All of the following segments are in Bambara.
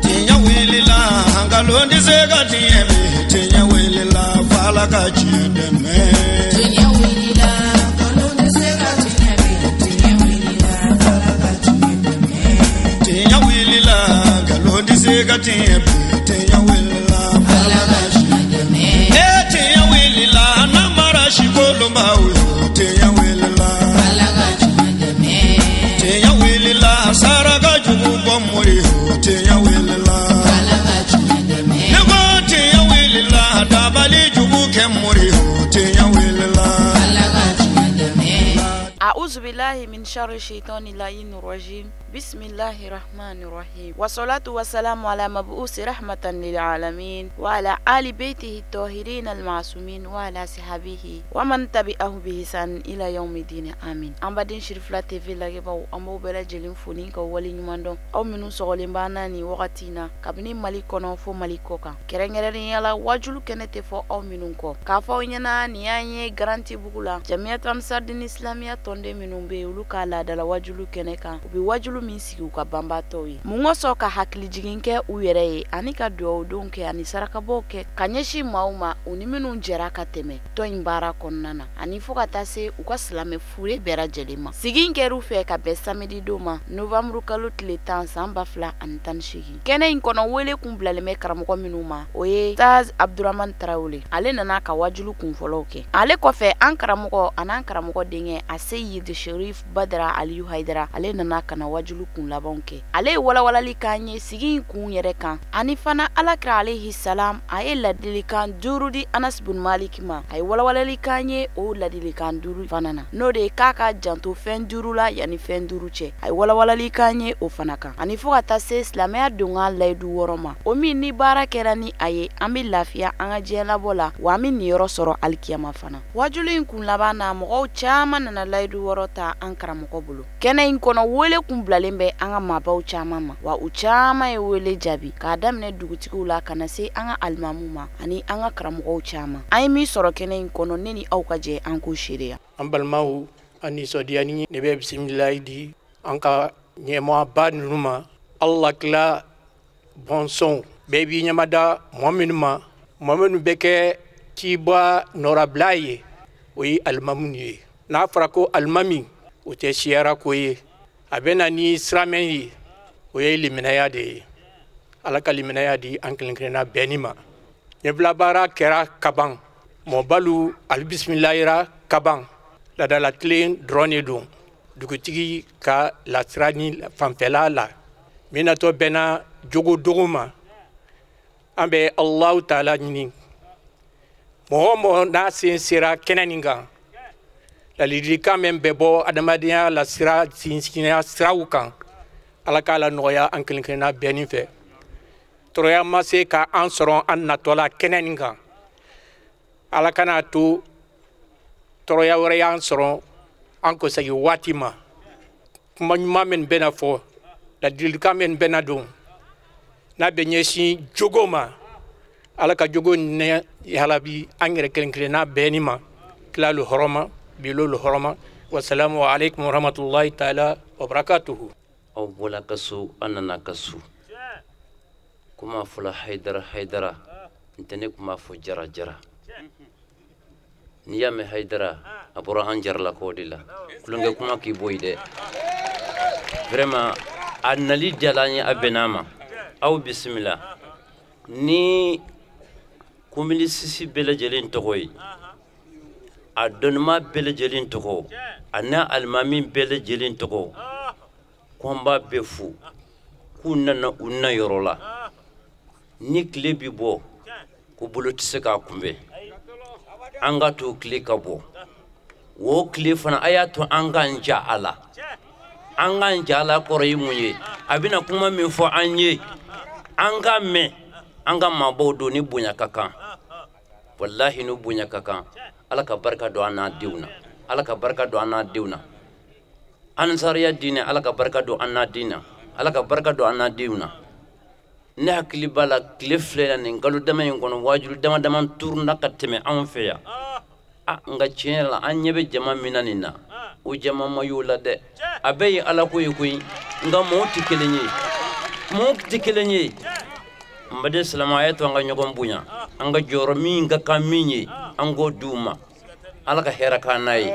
Tiɲɛ wulila nkalon tɛ se ka tiɲɛ bi tiɲɛ wulila f'Ala ka tiɲɛ dɛmɛ. Tiɲɛ wulila nkalon tɛ se ka tiɲɛ bi tiɲɛ wulila f'Ala ka tiɲɛ dɛmɛ. Tiɲɛ wulila nkalon tɛ se ka tiɲɛ bi tiɲɛ wulila f'Ala ka tiɲɛ dɛmɛ. Ee tiɲɛ wulila namara sikolonbaw yo tiɲɛ wulila f'Ala ka tiɲɛ dɛmɛ. Tiɲɛ wulila saraka jugu bɔ mori yo tiɲɛ wulila f'Ala ka tiɲɛ dɛmɛ. Ne ko tiɲɛ wulila dabali jugu kɛ mori yo tiɲɛ wulila f'Ala ka tiɲɛ dɛmɛ. أعوذ بالله من شر الشيطان اللعين الرجيم بسم الله الرحمن الرحيم والصلاة والسلام على مبعوث رحمة للعالمين وعلى آل بيته الطاهرين المعصومين وعلى صحابه ومن تبعه بإحسان إلى يوم الدين آمين. An baden Sirifila TV lajɛbaw, an b'aw bɛɛ lajɛlen fo ni ka wale ɲuman dɔn. Aw minnu sɔgɔlen b'an na nin wagati in na kabini Mali kɔnɔ fo Mali kɔ kan, kɛrɛnkɛrɛnnenya la wajulu kɛnɛ tɛ fɔ aw minnu kɔ. K'a fɔ aw ɲɛna nin y'an ye Garanti bugu la, Jamiyatu Ansardini Islamiya tɔnden minnu bɛ yen, olu ka laadala wajulu kɛnɛ kan, u bɛ wajulu min sigi u ka banbaatɔw ye mun kosɔn ka hakilijigin kɛ u yɛrɛ ye ani ka dugawudenw kɛ ani sarakabɔw kɛ ka ɲɛsin maaw ma u ni minnu jɛra ka tɛmɛ tɔn in baara kɔnɔna na, ani fo ka taa se u ka silamɛ fure bɛɛ lajɛlen ma. Sigi in kɛr'u fɛ ka bɛn samedi don ma, novembre kalo tile 10 san 2018. Kɛnɛ in kɔnɔ wele kun bilalen bɛ karamɔgɔ minnu ma, o ye Taz Abdurahman Tarawele. Ale nana ka wajulu kun fɔlɔw kɛ. Ale kɔfɛ an karamɔgɔ an'an karamɔgɔ denkɛ Aseyid Sherif Badara Aliyu Hayidara, ale nana ka na wajulu kun labanw kɛ. Ale ye walawalali k'an ye sigi in kun yɛrɛ kan, ani fana Alakira alayhi salam a ye ladilikan 5 di Anas bun Malik ma. A ye walawalali k'an ye o ladilikan 5 fana na, n'o de ye k'a ka janto fɛn 5 la yanni fɛn 5 cɛ. A ye walawalali k'an ye o fana kan, ani fo ka taa se silamɛya donkan layidu 6 ma, o min ni baara kɛra ni a ye an bɛ lafiya an ka diɲɛlabɔ la, wa an bɛ niyɔrɔ sɔrɔ alikiyama fana. Wajulu in kun laban na, mɔgɔw caman nana layidu 6 ta an karamɔgɔ bolo. Kɛnɛ in kɔnɔ wele kun bilalen bɛ an ka maabaw caman ma, wa u caman ye wele jaabi k'a daminɛ dugutigiw la ka na se an ka alimamuw ma ani an ka karamɔgɔw caman. An ye min sɔrɔ kɛnɛ in kɔnɔ, ne ni aw ka jɛ an k'o seereya. An balimaw, an nisɔndiyani ne bɛ bisimilayi di an ka ɲɛmɔgɔba ninnu ma. Ala kila bɔnsɔnw bɛɛ b'i ɲɛmada mɔgɔ minnu ma, mɔgɔ minnu bɛ kɛ ciba nɔrabila ye, o ye alimamu ye. N'a fɔra ko alimami, o tɛ siyara ko ye, a bɛ na ni siramɛ ye, o ye liminɛya de ye. Ala ka liminɛya di an kelen kelenna bɛɛ ni ma. Ɲɛbila baara kɛra kaban, mɔbalu alibisimilayira kaban, ladala tilen dɔrɔn de don dugutigi ka lasira ni fanfɛla la. Min natɔ bɛnna jogo dogo ma, an bɛ Alahu taala ɲini mɔgɔ o mɔgɔ n'a sen sera kɛnɛ nin kan, ladilikan min bɛ bɔ adamadenya la sira sinsinya siraw kan, Ala k'a la nɔgɔya an kelen kelenna bɛɛ nin fɛ. Tɔɔrɔya ma se ka an sɔrɔ an natɔ la kɛnɛ nin kan, Ala kana to tɔɔrɔya wɛrɛ y'an sɔrɔ an kɔsegin waati ma. Kuma ɲuman min bɛna fɔ, ladilikan min bɛna don, n'a bɛ ɲɛsin jogo ma, Ala ka jogo nɛ halabi an yɛrɛ kelen kelenna bɛɛ nin ma. Kilalu hɔrɔma bilolu hɔrɔma. Wasalamu alaikum warahmatullahi taala wabarakatuhu. Aw bɔla ka so, an nana ka so. Kuma fɔla Hayidara Hayidara, n tɛ ne kuma fɔ Jara Jara. N'i y'a mɛn Hayidara, a bɔra an Jaralakaw de la. Tulonkɛ kuma k'i bɔ yen dɛ. Vraiment, a nali diyara an ye, a bɛnna ma. Aw bisimila. Ni commune 6 bɛɛ lajɛlen tɔgɔ ye, a dɔnnima bɛɛ lajɛlen tɔgɔ, a n'a alimami bɛɛ lajɛlen tɔgɔ, ko an b'a bɛɛ fo k'u nana u na yɔrɔ la. Ni tile bi bɔ, ko bolo tɛ se k'a kunbɛn. An ka to tile ka bɔ. O tile fana, a y'a to an k'an ja a la. An k'an ja a la kɔrɔ ye mun ye? A bɛna kuma min fɔ an ye, an k'a mɛn, an ka maabaw don ni bonya ka kan. Walahi ni bonya ka kan. Ala ka barika don an n'a denw na. Ala ka barika don an n'a denw na. Ansariya diinɛ, Ala ka barika don an n'a den na. Ala ka barika don an n'a denw na. Ne hakili b'a la tile filɛ na nin kalo dama in kɔnɔ, waajulu dama dama turuna ka tɛmɛ anw fɛ yan. Nka tiɲɛ yɛrɛ la, an ɲɛ bɛ jama min na nin na, o jama ma y'o la dɛ. A bɛɛ ye Ala ko ye koyi. Nka mɔɔw tɛ kelen ye, mɔɔw tɛ kelen ye. N baden silamɛ, a y'a to an ka ɲɔgɔn bonya, an ka jɔyɔrɔ min ka kan min ye, an k'o di u ma. Ala ka hɛrɛ k'an n'a ye.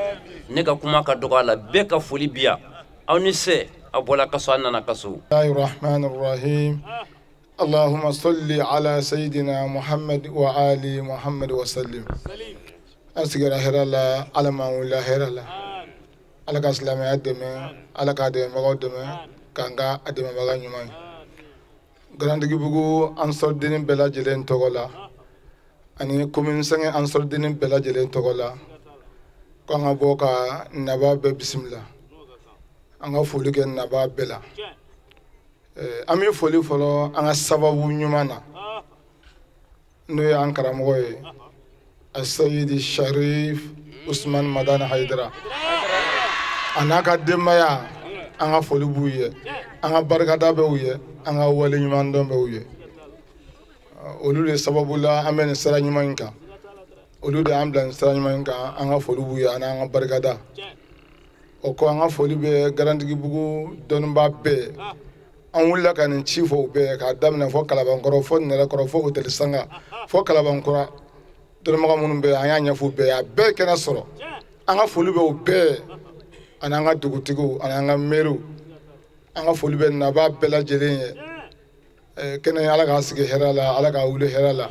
Ne ka kuma ka dɔgɔ a la, bɛɛ ka foli bi yan. Aw ni se, a bɔla kaso, a nana kaso. Bismillahirrahmanirrahim. Allahumma salli ala sayyidina Muhammad wa ali Muhammad wa sallim. An sigira hɛrɛ la, Ala m'an wulila hɛrɛ la. Ala ka silamɛya dɛmɛ, Ala k'a dɛmɛbagaw dɛmɛ, k'an ka a dɛmɛbaga ɲuman ye. Garantigibugu ansɔrɔdenni bɛɛ lajɛlen tɔgɔ la, ani commune 5 ansɔrɔdenni bɛɛ lajɛlen tɔgɔ la, k'an ka bɔ ka naba bɛɛ bisimila. An ka foli kɛ naba bɛɛ la. An bɛ foli fɔlɔ an ka sababu ɲuman na, n'o ye an karamɔgɔ ye, Asayidi Sharif Usman Madani Hayidara, a n'a ka denbaya. An ka foli b'u ye, an ka barikada bɛ u ye, an ka wale ɲuman dɔn bɛ u ye. Olu de sababu la an bɛ nin sira ɲuman in kan, olu de y'an bila nin sira ɲuman in kan. An ka foli b'u ye ani an ka barikada. O kɔ, an ka foli bɛ Garantigibugu dɔnnibaa bɛɛ. An wulila ka nin ci fɔ u bɛɛ, k'a daminɛ fɔ Kalabankɔrɔ, fɔ Nɛrɛkɔrɔ, fɔ Hôtel Sanga, fɔ Kalabankura. Dɔnnibaga minnu bɛ yen, an y'a ɲɛfɔ u bɛɛ ye, a bɛɛ kɛnɛ sɔrɔ. An ka foli bɛ u bɛɛ, ani an ka dugutigiw, ani an ka mɛriw. An ka foli bɛ nabaa bɛɛ lajɛlen ye. Kɛnɛ, Ala k'a sigi hɛrɛ la, Ala k'a wuli hɛrɛ la.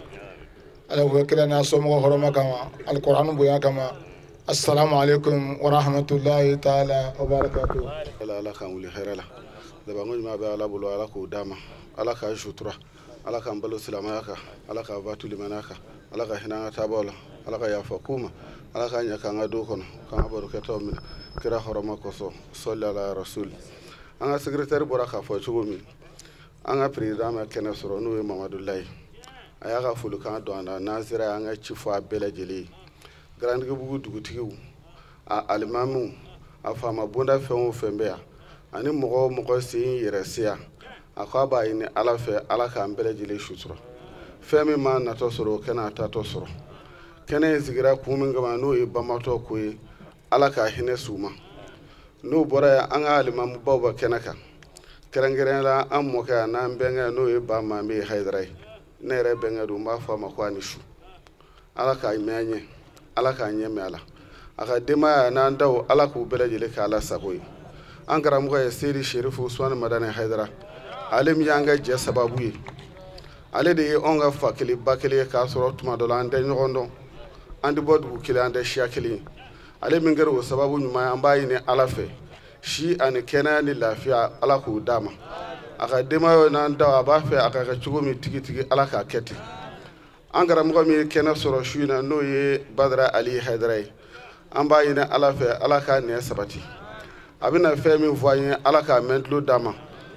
Ala k'o kira n'a somɔgɔw hɔrɔma kama, alikɔrɔni bonya kama. Assalamu alaikum wa rahmatullahi ta'ala wa barakatuh. Ala k'an wuli hɛrɛ la. Labanko ɲuman bɛ Ala bolo, Ala k'o d'a ma. Ala k'a sutura, Ala k'an balo silamɛya kan, Ala k'a batu limaniya kan, Ala ka hinɛ an ka taabaw la, Ala ka yafa k'u ma, Ala k'an ɲɛ k'an ka du kɔnɔ, k'an ka barokɛtaw minɛ kira hɔrɔma kosɔn. Sɔli ala rasul. An ka secrétaire bɔra k'a fɔ cogo min, an ka président ma kɛnɛ sɔrɔ, n'o ye Mamadu Layi. A y'a ka folikan don an na, n'an sera an ka ci fɔ a bɛɛ lajɛlen ye. Garantigibugu dugutigiw, a alimamiw, a faama bonda fɛn o fɛn bɛ yan, ani mɔgɔ o mɔgɔ sen yɛrɛ se yan, a ko a b'a ɲini Ala fɛ, Ala k'an bɛɛ lajɛlen sutura. Fɛn min m'a natɔ sɔrɔ, o kɛnɛ a tatɔ sɔrɔ. Kɛnɛ in sigira kun min kama, n'o ye banbatɔ ko ye, Ala ka hinɛ s'u ma. N'o bɔra yan, an ka alimamubaw bɛ kɛnɛ kan, kɛrɛnkɛrɛnnenya la an mɔkɛ n'an bɛnkɛ, n'o ye Ba Mame Hayidara ye. Ne yɛrɛ bɛnkɛ don, n b'a fɔ a ma ko a ni su. Ala k'a mɛn an ɲɛ, Ala k'a ɲɛ mɛn a la. A ka denbaya n'an daw, Ala k'u bɛɛ lajɛlen kɛ Ala sago ye. An karamɔgɔ ye Seyidi Sherifu Usumani Madani Hayidara, ale min y'an ka jɛ sababu ye, ale de ye anw ka fa kelen ba kelen ye, k'a sɔrɔ tuma dɔ la an tɛ ɲɔgɔn dɔn, an tɛ bɔ dugu kelen, an tɛ siya kelen ye. Ale min kɛra o sababu ɲuman ye, an b'a ɲini Ala fɛ, si ani kɛnɛya ni lafiya, Ala k'o d'a ma. A ka denbayaw n'an daw, a b'a fɛ a ka kɛ cogo min tigitigi, Ala k'a kɛ ten. An karamɔgɔ min ye kɛnɛ sɔrɔ su in na, n'o ye Badara Ali Hayidara ye, an b'a ɲini Ala fɛ, Ala k'a nɛ sabati. A bɛna fɛn min fɔ an ye, Ala k'a mɛn tulo d'a ma,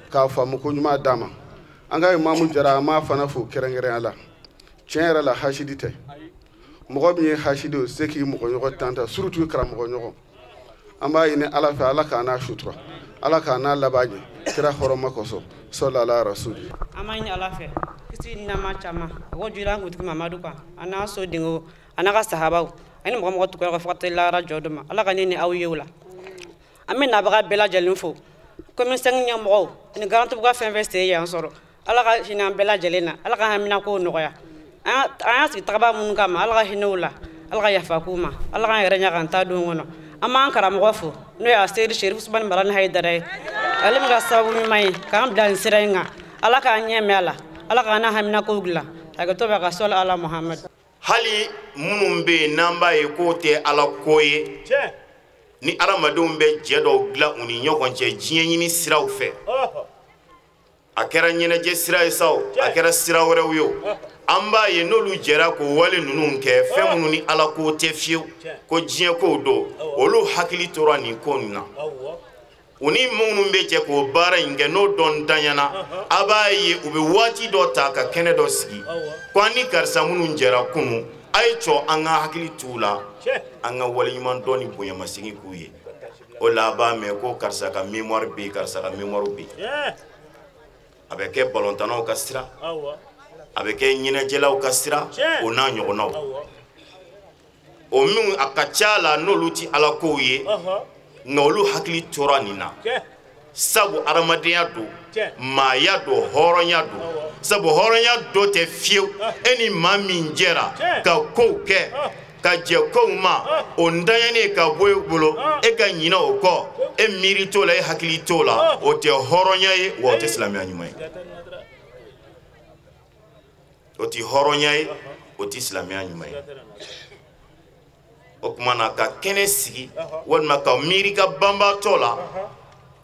k'a faamu ko ɲuman d'a ma. An ka imamu Jara, an b'a fana fo kɛrɛnkɛrɛnya la. Tiɲɛ yɛrɛ la, hasidi tɛ. Mɔgɔ min ye hasidi, o se k'i mɔgɔ ɲɔgɔn tan ta, surtout karamɔgɔ ɲɔgɔn. An b'a ɲini Ala fɛ, Ala k'a n'a sutura, Ala k'a n'a laban ɲɛ kira hɔrɔma kosɔn. Sɔli ala rasuli. An b'a ɲini Ala fɛ, kisi ni nɛɛma caman a k'o jira an kuntigi Mamadu kan, a n'a sodenw, a n'a ka sahabaw, ani mɔgɔ mɔgɔ tugura fo ka taa lahara jɔ don ma. Ala ka ne ni aw ye o la. An bɛ nabaga bɛɛ lajɛlen fo, commune 5 ɲɛmɔgɔw ani Garantigibugu fɛn fɛn sen yan sɔrɔ. Ala ka hinɛ an bɛɛ lajɛlen na, Ala ka haminako nɔgɔya. An y'a sigi tagaba minnu kama, Ala ka hinɛ u la, Ala ka yafa k'u ma, Ala k'an yɛrɛ ɲɛ k'an ta don kɔnɔ. An b'an karamɔgɔ fo, n'o ye Seyidi Sherifu Usumani Madani Hayidara ye, ale min ka sababu ɲuman ye k'an bila nin sira in kan. Ala k'an ɲɛ mɛn a la, Ala k'an n'a haminako dilan. Hakɛto bɛ ka sɔli ala Muhamadu. Hali minnu bɛ yen n'an b'a ye k'o tɛ Ala ko ye, ni adamadenw bɛ jɛ dɔw dilan u ni ɲɔgɔn cɛ diɲɛ ɲini siraw fɛ, a kɛra ɲɛnajɛ sira ye sa o, a kɛra sira wɛrɛw ye o, an b'a ye n'olu jɛra k'o wale ninnu kɛ, fɛn minnu ni Ala ko tɛ fiyewu, ko diɲɛ kow don, olu hakili tora nin ko nin na. U ni minnu bɛ jɛ k'o baara in kɛ, n'o dɔn danyana, a b'a ye u bɛ waati dɔ ta ka kɛnɛ dɔ sigi, ko an ni karisa minnu jɛra kunun, a ye cɔ an ka hakili t'u la, an ka waleɲuman dɔn ni bonyamasegin k'u ye. O la a b'a mɛn ko karisa ka mémoire bɛ yen, karisa ka mémoire bɛ yen. A bɛ kɛ balontannaw ka sira, a bɛ kɛ ɲɛnajɛlaw ka sira, o n'a ɲɔgɔnnaw. O minnu a ka ca la n'olu ti Ala kow ye, nka olu hakili tora nin na. Sabu adamadenya don, maaya don, hɔrɔnya don. Sabu hɔrɔnya dɔ tɛ fiyewu e ni maa min jɛra ka kow kɛ, ka jɛ kow ma, o ntanyani ka bɔ e bolo, e ka ɲinɛ o kɔ, e miiri t'o la, e hakili t'o la, o tɛ hɔrɔnya ye, wa o tɛ silamɛya ɲuman ye. O tɛ hɔrɔnya ye, o tɛ silamɛya ɲuman ye. O tuma na ka kɛnɛ sigi walima ka miiri ka banbaatɔ la,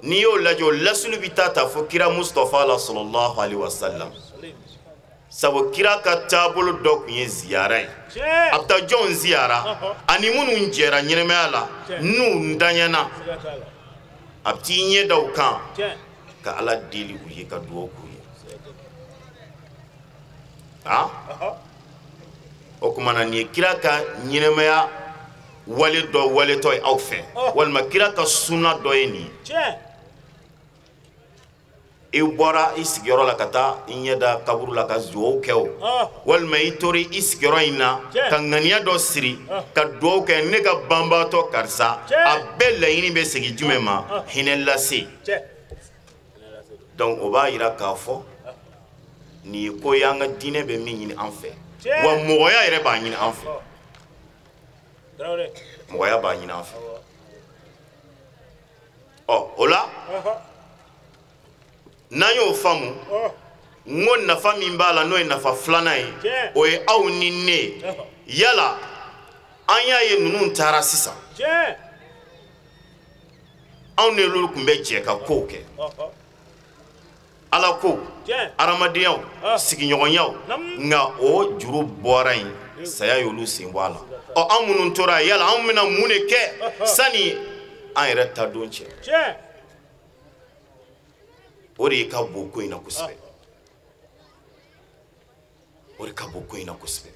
n'i y'o lajɛ, o lasulu bɛ taa ta fo kira Mustapha la sallallahu alaihi wa sallam. Sabu kira ka taabolo dɔ tun ye ziyara ye. A bɛ taa jɔn ziyara ani minnu jɛra ɲɛnɛmaya la n'u ntanyana, a bɛ t'i ɲɛ da u kan ka Ala deli u ye, ka dugawu k'u ye. O tuma na nin ye kira ka ɲɛnɛmaya wale dɔ waletɔ ye aw fɛ, walima kira ka sunna dɔ ye nin ye. I bɔra i sigiyɔrɔ la ka taa i ɲɛ da kaburu la ka dugawu kɛ o, walima i tora i sigiyɔrɔ in na ka ŋaniya dɔ siri ka dugawu kɛ, ne ka banbaatɔ karisa, a bɛɛ laɲini bɛ segin jumɛn ma? Hinɛ lase. Donc o b'a yira k'a fɔ nin ye ko ye an ka diinɛ bɛ min ɲini an fɛ, wa mɔgɔya yɛrɛ b'a ɲini an fɛ. Mɔgɔya b'a ɲini an fɛ. Ɔ o la n'an y'o faamu, n ko nafa min b'a la n'o ye nafa filanan ye, o ye aw ni ne ye. Yala an y'a ye ninnu taara sisan, anw n'olu tun bɛ jɛ ka kow kɛ, ala ko, hadamadenya, sigiɲɔgɔnyaw, nka o juru bɔra yen, saya y'olu sen bɔ a la. Ɔ an minnu tora, yala anw bɛna mun de kɛ sani an yɛrɛ ta don cɛ? O de ka bon ko in na kosɛbɛ. O de ka bon ko in na kosɛbɛ.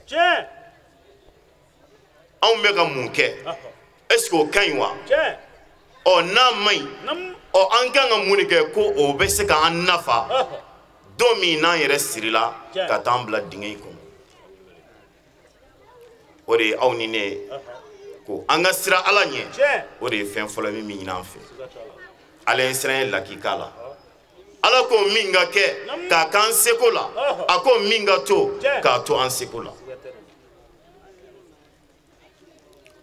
Anw bɛ ka mun kɛ? Est-ce que o ka ɲi wa? Ɔ n'a man ɲi, ɔ an kan ka mun de kɛ ko o bɛ se k'an nafa don min n'an yɛrɛ sirila ka taa an bila dingɛ in kɔnɔ? O de ye aw ni ne ye ko an ka siran Ala ɲɛ. O de ye fɛn fɔlɔ min bɛ ɲini an fɛ. Ala ye siran ye lakika la. Ala ko min ka kɛ k'a k'an seko la, a ko min ka to k'a to an seko la.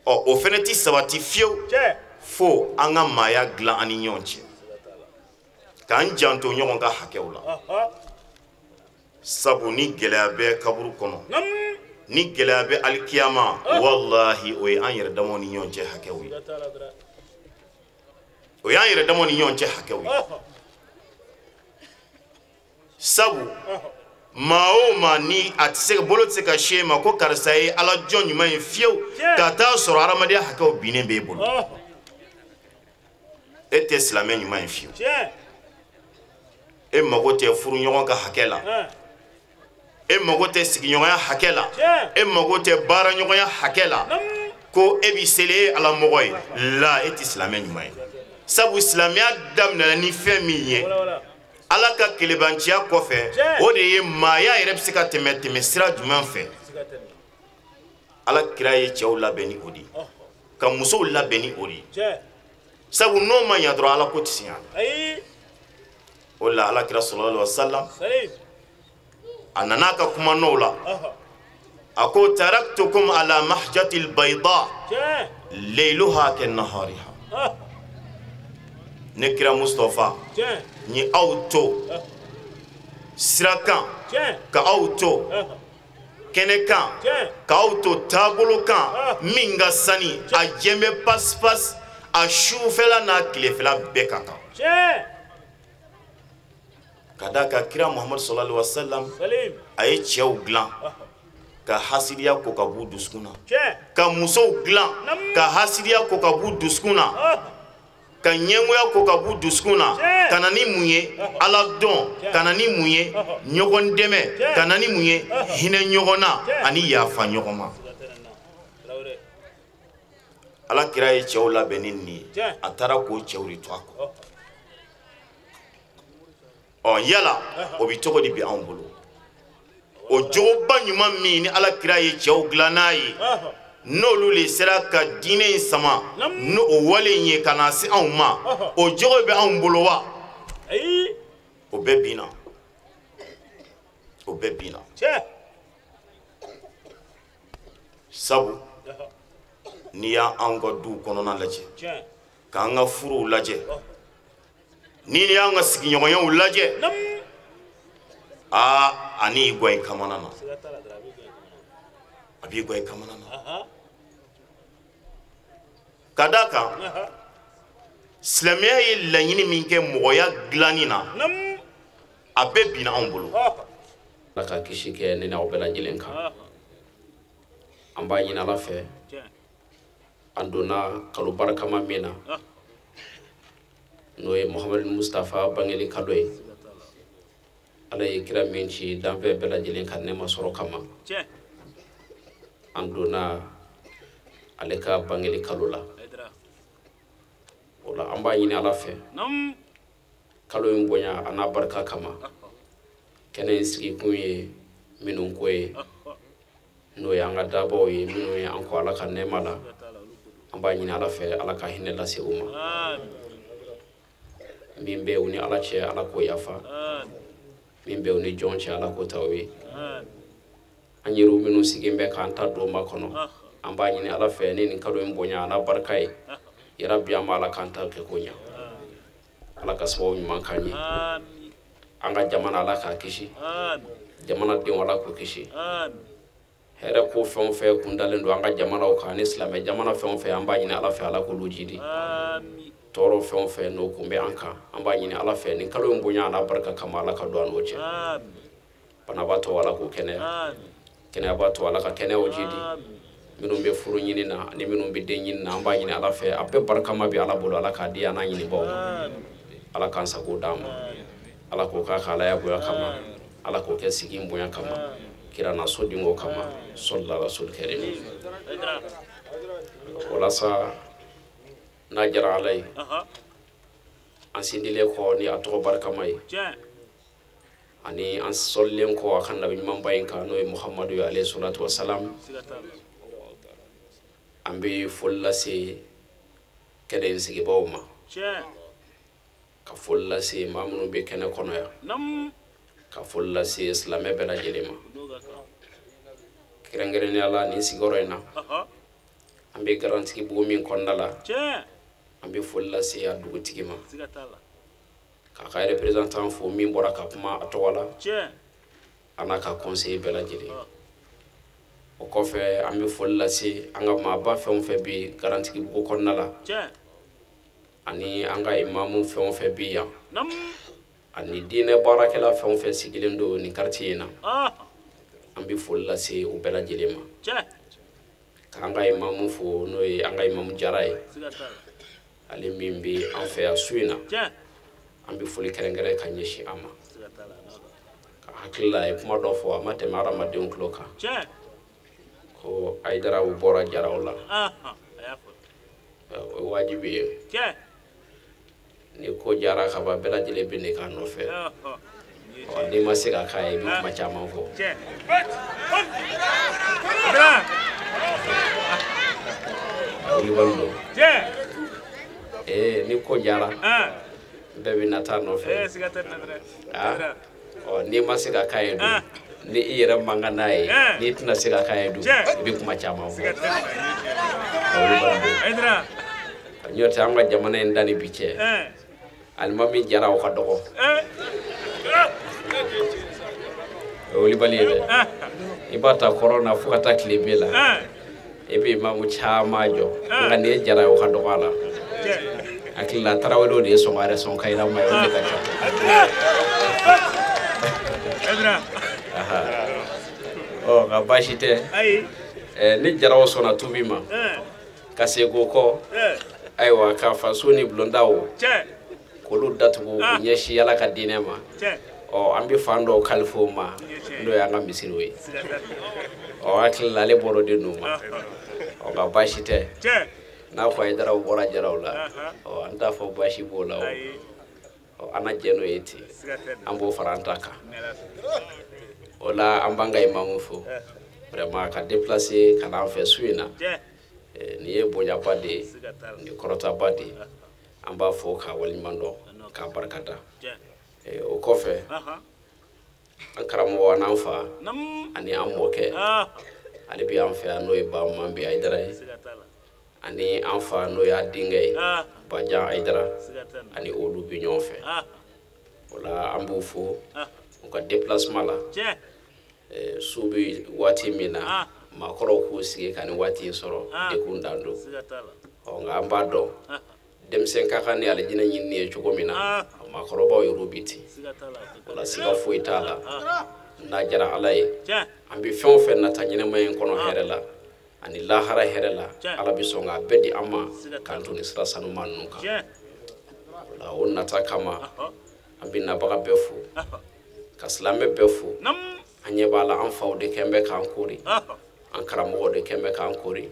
Ɔ o fɛnɛ ti sabati fiyewu fo an ka maaya dilan an ni ɲɔgɔn cɛ, k'an janto ɲɔgɔn ka hakɛw la. Sabu ni gɛlɛya bɛ kaburu kɔnɔ, ni gɛlɛya bɛ alikiyama, walahi o ye an yɛrɛ damaw ni ɲɔgɔn cɛ hakɛw ye. O y'an yɛrɛ damaw ni ɲɔgɔn cɛ hakɛw ye. Sabu maa o maa ni a tɛ se, bolo tɛ se ka se e ma ko karisa ye Ala jɔn ɲuman ye fiyewu, ka taa sɔrɔ hadamadenya hakɛw binnen b'e bolo, e tɛ silamɛ ɲuman ye fiyewu. E mago tɛ furuɲɔgɔn ka hakɛ la, e mago tɛ sigiɲɔgɔnya hakɛ la, e mago tɛ baaraɲɔgɔnya hakɛ la, ko e b'i seli e ye Ala mɔgɔ ye la, e tɛ silamɛ ɲuman ye. Sabu silamɛya daminɛna ni fɛn min ye, Ala ka kelebanciya kɔfɛ, o de ye maaya yɛrɛ bɛ se ka tɛmɛ sira jumɛn fɛ. Ala kira ye cɛw labɛn ni o de ye, ka musow labɛn ni o de ye. Sabu n'o ma ɲɛ dɔrɔn Ala ko tɛ se ɲɛ. O de la Ala kira sallallahu alaihi wa sallam a nana a ka kuma n'o la, a ko taraktukum ala mahjatil bayda layluha ka nahariha. Ne kira Mustapha n ye aw to sira kan, ka aw to kɛnɛ kan, ka aw to taabolo kan min ka sani, a jɛ bɛ pasi-pasi, a sufɛla n'a tilefɛla bɛɛ ka kan. Ka d'a kan kira Muhamadu sallallahu alaihi wa sallam a ye cɛw dilan ka hasidiya ko ka b'u dusukun na, ka musow dilan ka hasidiya ko ka b'u dusukun na, ka ɲɛngoya ko ka b'u dusukun na, ka na ni mun ye Ala dɔn, ka na ni mun ye ɲɔgɔn dɛmɛ, ka na ni mun ye hinɛ ɲɔgɔn na ani yafa ɲɔgɔn ma. Ala kira ye cɛw labɛn ni nin ye, a taara k'o cɛw de to a kɔ. Ɔ yala o bɛ cogo di bi anw bolo? O jogoba ɲuman min ni Ala kira ye cɛw dilan n'a ye, n'olu le sera ka diinɛ in sama n'o o wale in ye ka na se anw ma, o jogo bɛ anw bolo wa? O bɛɛ binna, o bɛɛ binna. Sabu n'i y'an ka duw kɔnɔna lajɛ, k'an ka furuw lajɛ, n'i y'an ka sigiɲɔgɔnyaw lajɛ, aa a n'i gɔ i kamana na, a b'i gɔ i kamana na. Ka d'a kan silamɛya ye laɲini min kɛ mɔgɔya dilanni na, a bɛɛ binna anw bolo. Ala ka kisi kɛ ne n'aw bɛɛ lajɛlen kan. An b'a ɲini Ala fɛ, an donna kalo barikama min na, n'o ye Muhamadu Mustafa bangeli kalo ye, Ala ye kira min ci danfɛn bɛɛ lajɛlen ka nɛɛma sɔrɔ kama, an donna ale ka bangeli kalo la. O la an b'a ɲini Ala fɛ, kalo in bonya a n'a barika kama, kɛnɛ in sigikun ye minnu ko ye, n'o ye an ka dabaw ye minnu ye an kɔ Ala ka nɛɛma la, an b'a ɲini Ala fɛ Ala ka hinɛ lase u ma. Min bɛ u ni Ala cɛ, Ala k'o yafa. Min bɛ u ni jɔn cɛ, Ala k'o ta u ye. An yɛrɛw minnu sigilen bɛ k'an ta don ma kɔnɔ, an b'a ɲini Ala fɛ ni nin kalo in bonya a n'a barika ye, yarabi an b'a Ala k'an ta kɛ ko ɲa. Ala ka sababu ɲuman k'an ye. An ka jamana Ala k'a kisi, jamanadenw Ala k'u kisi. Hɛrɛ ko fɛn o fɛn kun dalen don an ka jamanaw kan ani silamɛ jamana fɛn o fɛn, an b'a ɲini Ala fɛ Ala k'olu jidi. Tɔɔrɔ fɛn o fɛn n'o kun bɛ an kan, an b'a ɲini Ala fɛ nin kalo in bonya a n'a barika kama, Ala ka don an n'o cɛ. Banabaatɔ Ala k'o kɛnɛya, kɛnɛyabaatɔ Ala ka kɛnɛyaw jidi. Minnu bɛ furu ɲini na ani minnu bɛ den ɲini na, an b'a ɲini Ala fɛ a bɛɛ barikama bɛ Ala bolo, Ala k'a di an n'a ɲinibaw ma. Ala k'an sago d'an ma, Ala k'o k'a ka Alaya bonya kama, Ala k'o kɛ sigi in bonya kama, kira na sodenko kama, sɔlila rasul karim. Walasa n'a diyara Ala ye, an sindilen kɔ ni a tɔgɔ barikama ye, ani an sɔlilen kɔ a ka nabi ɲumanba in kan, n'o ye Muhamadu ye alayhi salatu wa salam, an bɛ foli lase kɛnɛ in sigibaaw ma, ka foli lase maa minnu bɛ kɛnɛ kɔnɔ yan, ka foli lase silamɛ bɛɛ lajɛlen ma. Kɛrɛnkɛrɛnnenya la nin sigiyɔrɔ in na, an bɛ Garantigibugu min kɔnɔna la, an bɛ foli lase a dugutigi ma, k'a ka représentant fo min bɔra ka kuma a tɔgɔ la, a n'a ka conseiller bɛɛ lajɛlen. O kɔfɛ an bɛ foli lase an ka maaba fɛn o fɛn bɛ Garantigibugu kɔnɔna la, ani an ka imamu fɛn o fɛn bɛ yan, ani diinɛ baarakɛla fɛn o fɛn sigilen don nin quartier in na, an bɛ foli lase u bɛɛ lajɛlen ma. K'an ka imamu fo, n'o ye an ka imamu Jara ye, ale min bɛ an fɛ yan su in na, an bɛ foli kɛrɛnkɛrɛn ka ɲɛsin a ma. Ka hakili la a ye kuma dɔ fɔ, a ma tɛmɛ hadamadenw tulo kan, ko Hayidaraw bɔra Jaraw la. O ye wajibi ye. Ni ko jara ka ban, bɛɛ lajɛlen bɛ n'i k'a nɔfɛ. N'i ma se ka k'a ye, i bɛ kuma caman fɔ. Wulibali don. Ni ko jara, bɛɛ bɛ na taa nɔfɛ. N'i ma se ka k'a ye dun, ni i yɛrɛ man kan n'a ye, n'i tɛna se ka k'a ye dun, i bɛ kuma caman fɔ. Wulibali don. N'o tɛ an ka jamana in danni bi cɛ, alimami Jara o ka dɔgɔ. O wulibali ye dɛ. I b'a ta kɔrɔn na fo ka taa tile bɛɛ la, i bɛ imamu caman jɔ, nka nin ye Jara ye, o ka dɔgɔ a la. Hakili la Tarawelew de ye sɔn yɛrɛ sɔn kayirama ye, o de ka ca. Ɔ nka baasi tɛ. Ni Jaraw sɔnna tubi ma, ka segin o kɔ, ayiwa ka faso ni bulondaw k'olu datugu k'u ɲɛsin Ala ka diinɛ ma, ɔ an bɛ fan dɔw kalifa o ma, n'o y'an ka misiriw ye. Ɔ hakili la ale bɔra o de ninnu ma. Ɔ nka baasi tɛ. N'a fɔ Hayidaraw bɔra Jaraw la, ɔ an t'a fɔ baasi b'o la o. Ɔ an na jɛ n'o ye ten, an b'o fara an ta kan. O la an b'an ka imamu fo, vraiment ka déplacer ka n'an fɛ su in na. Nin ye bonyaba de ye, nin ye kɔrɔtaba de ye. An b'a fɔ k'a waleɲuman dɔn, k'a barika da. O kɔfɛ, an karamɔgɔ an'an fa ani an mɔkɛ, ale bɛ an fɛ yan, n'o ye Ba Mambi Hayidara ye, ani an fa n'o y'a denkɛ ye, Bajan Hayidara, ani olu bɛ ɲɔgɔn fɛ. O la an b'u fo u ka déplacement la. Su bɛ waati min na, maakɔrɔw k'u sigi ka nin waati in sɔrɔ, dekun dan don. Ɔ nka an b'a dɔn denmisɛn ka kan ni alijinɛ ɲinini ye cogo min na, maakɔrɔbaw yɛrɛ bi ten. O la siga foyi t'a la, n'a diyara Ala ye, an bɛ fɛn o fɛn nata ɲɛnɛmaya in kɔnɔ hɛrɛ la ani lahara hɛrɛ la, Ala bɛ sɔn k'a bɛɛ di an ma k'an to nin sira sanuman ninnu kan. O la o nata kama, an bɛ nabaga bɛɛ fo, ka silamɛ bɛɛ fo. An ɲɛ b'a la, an faw de kɛn bɛ k'an kori, an karamɔgɔw de kɛn bɛ k'an kori,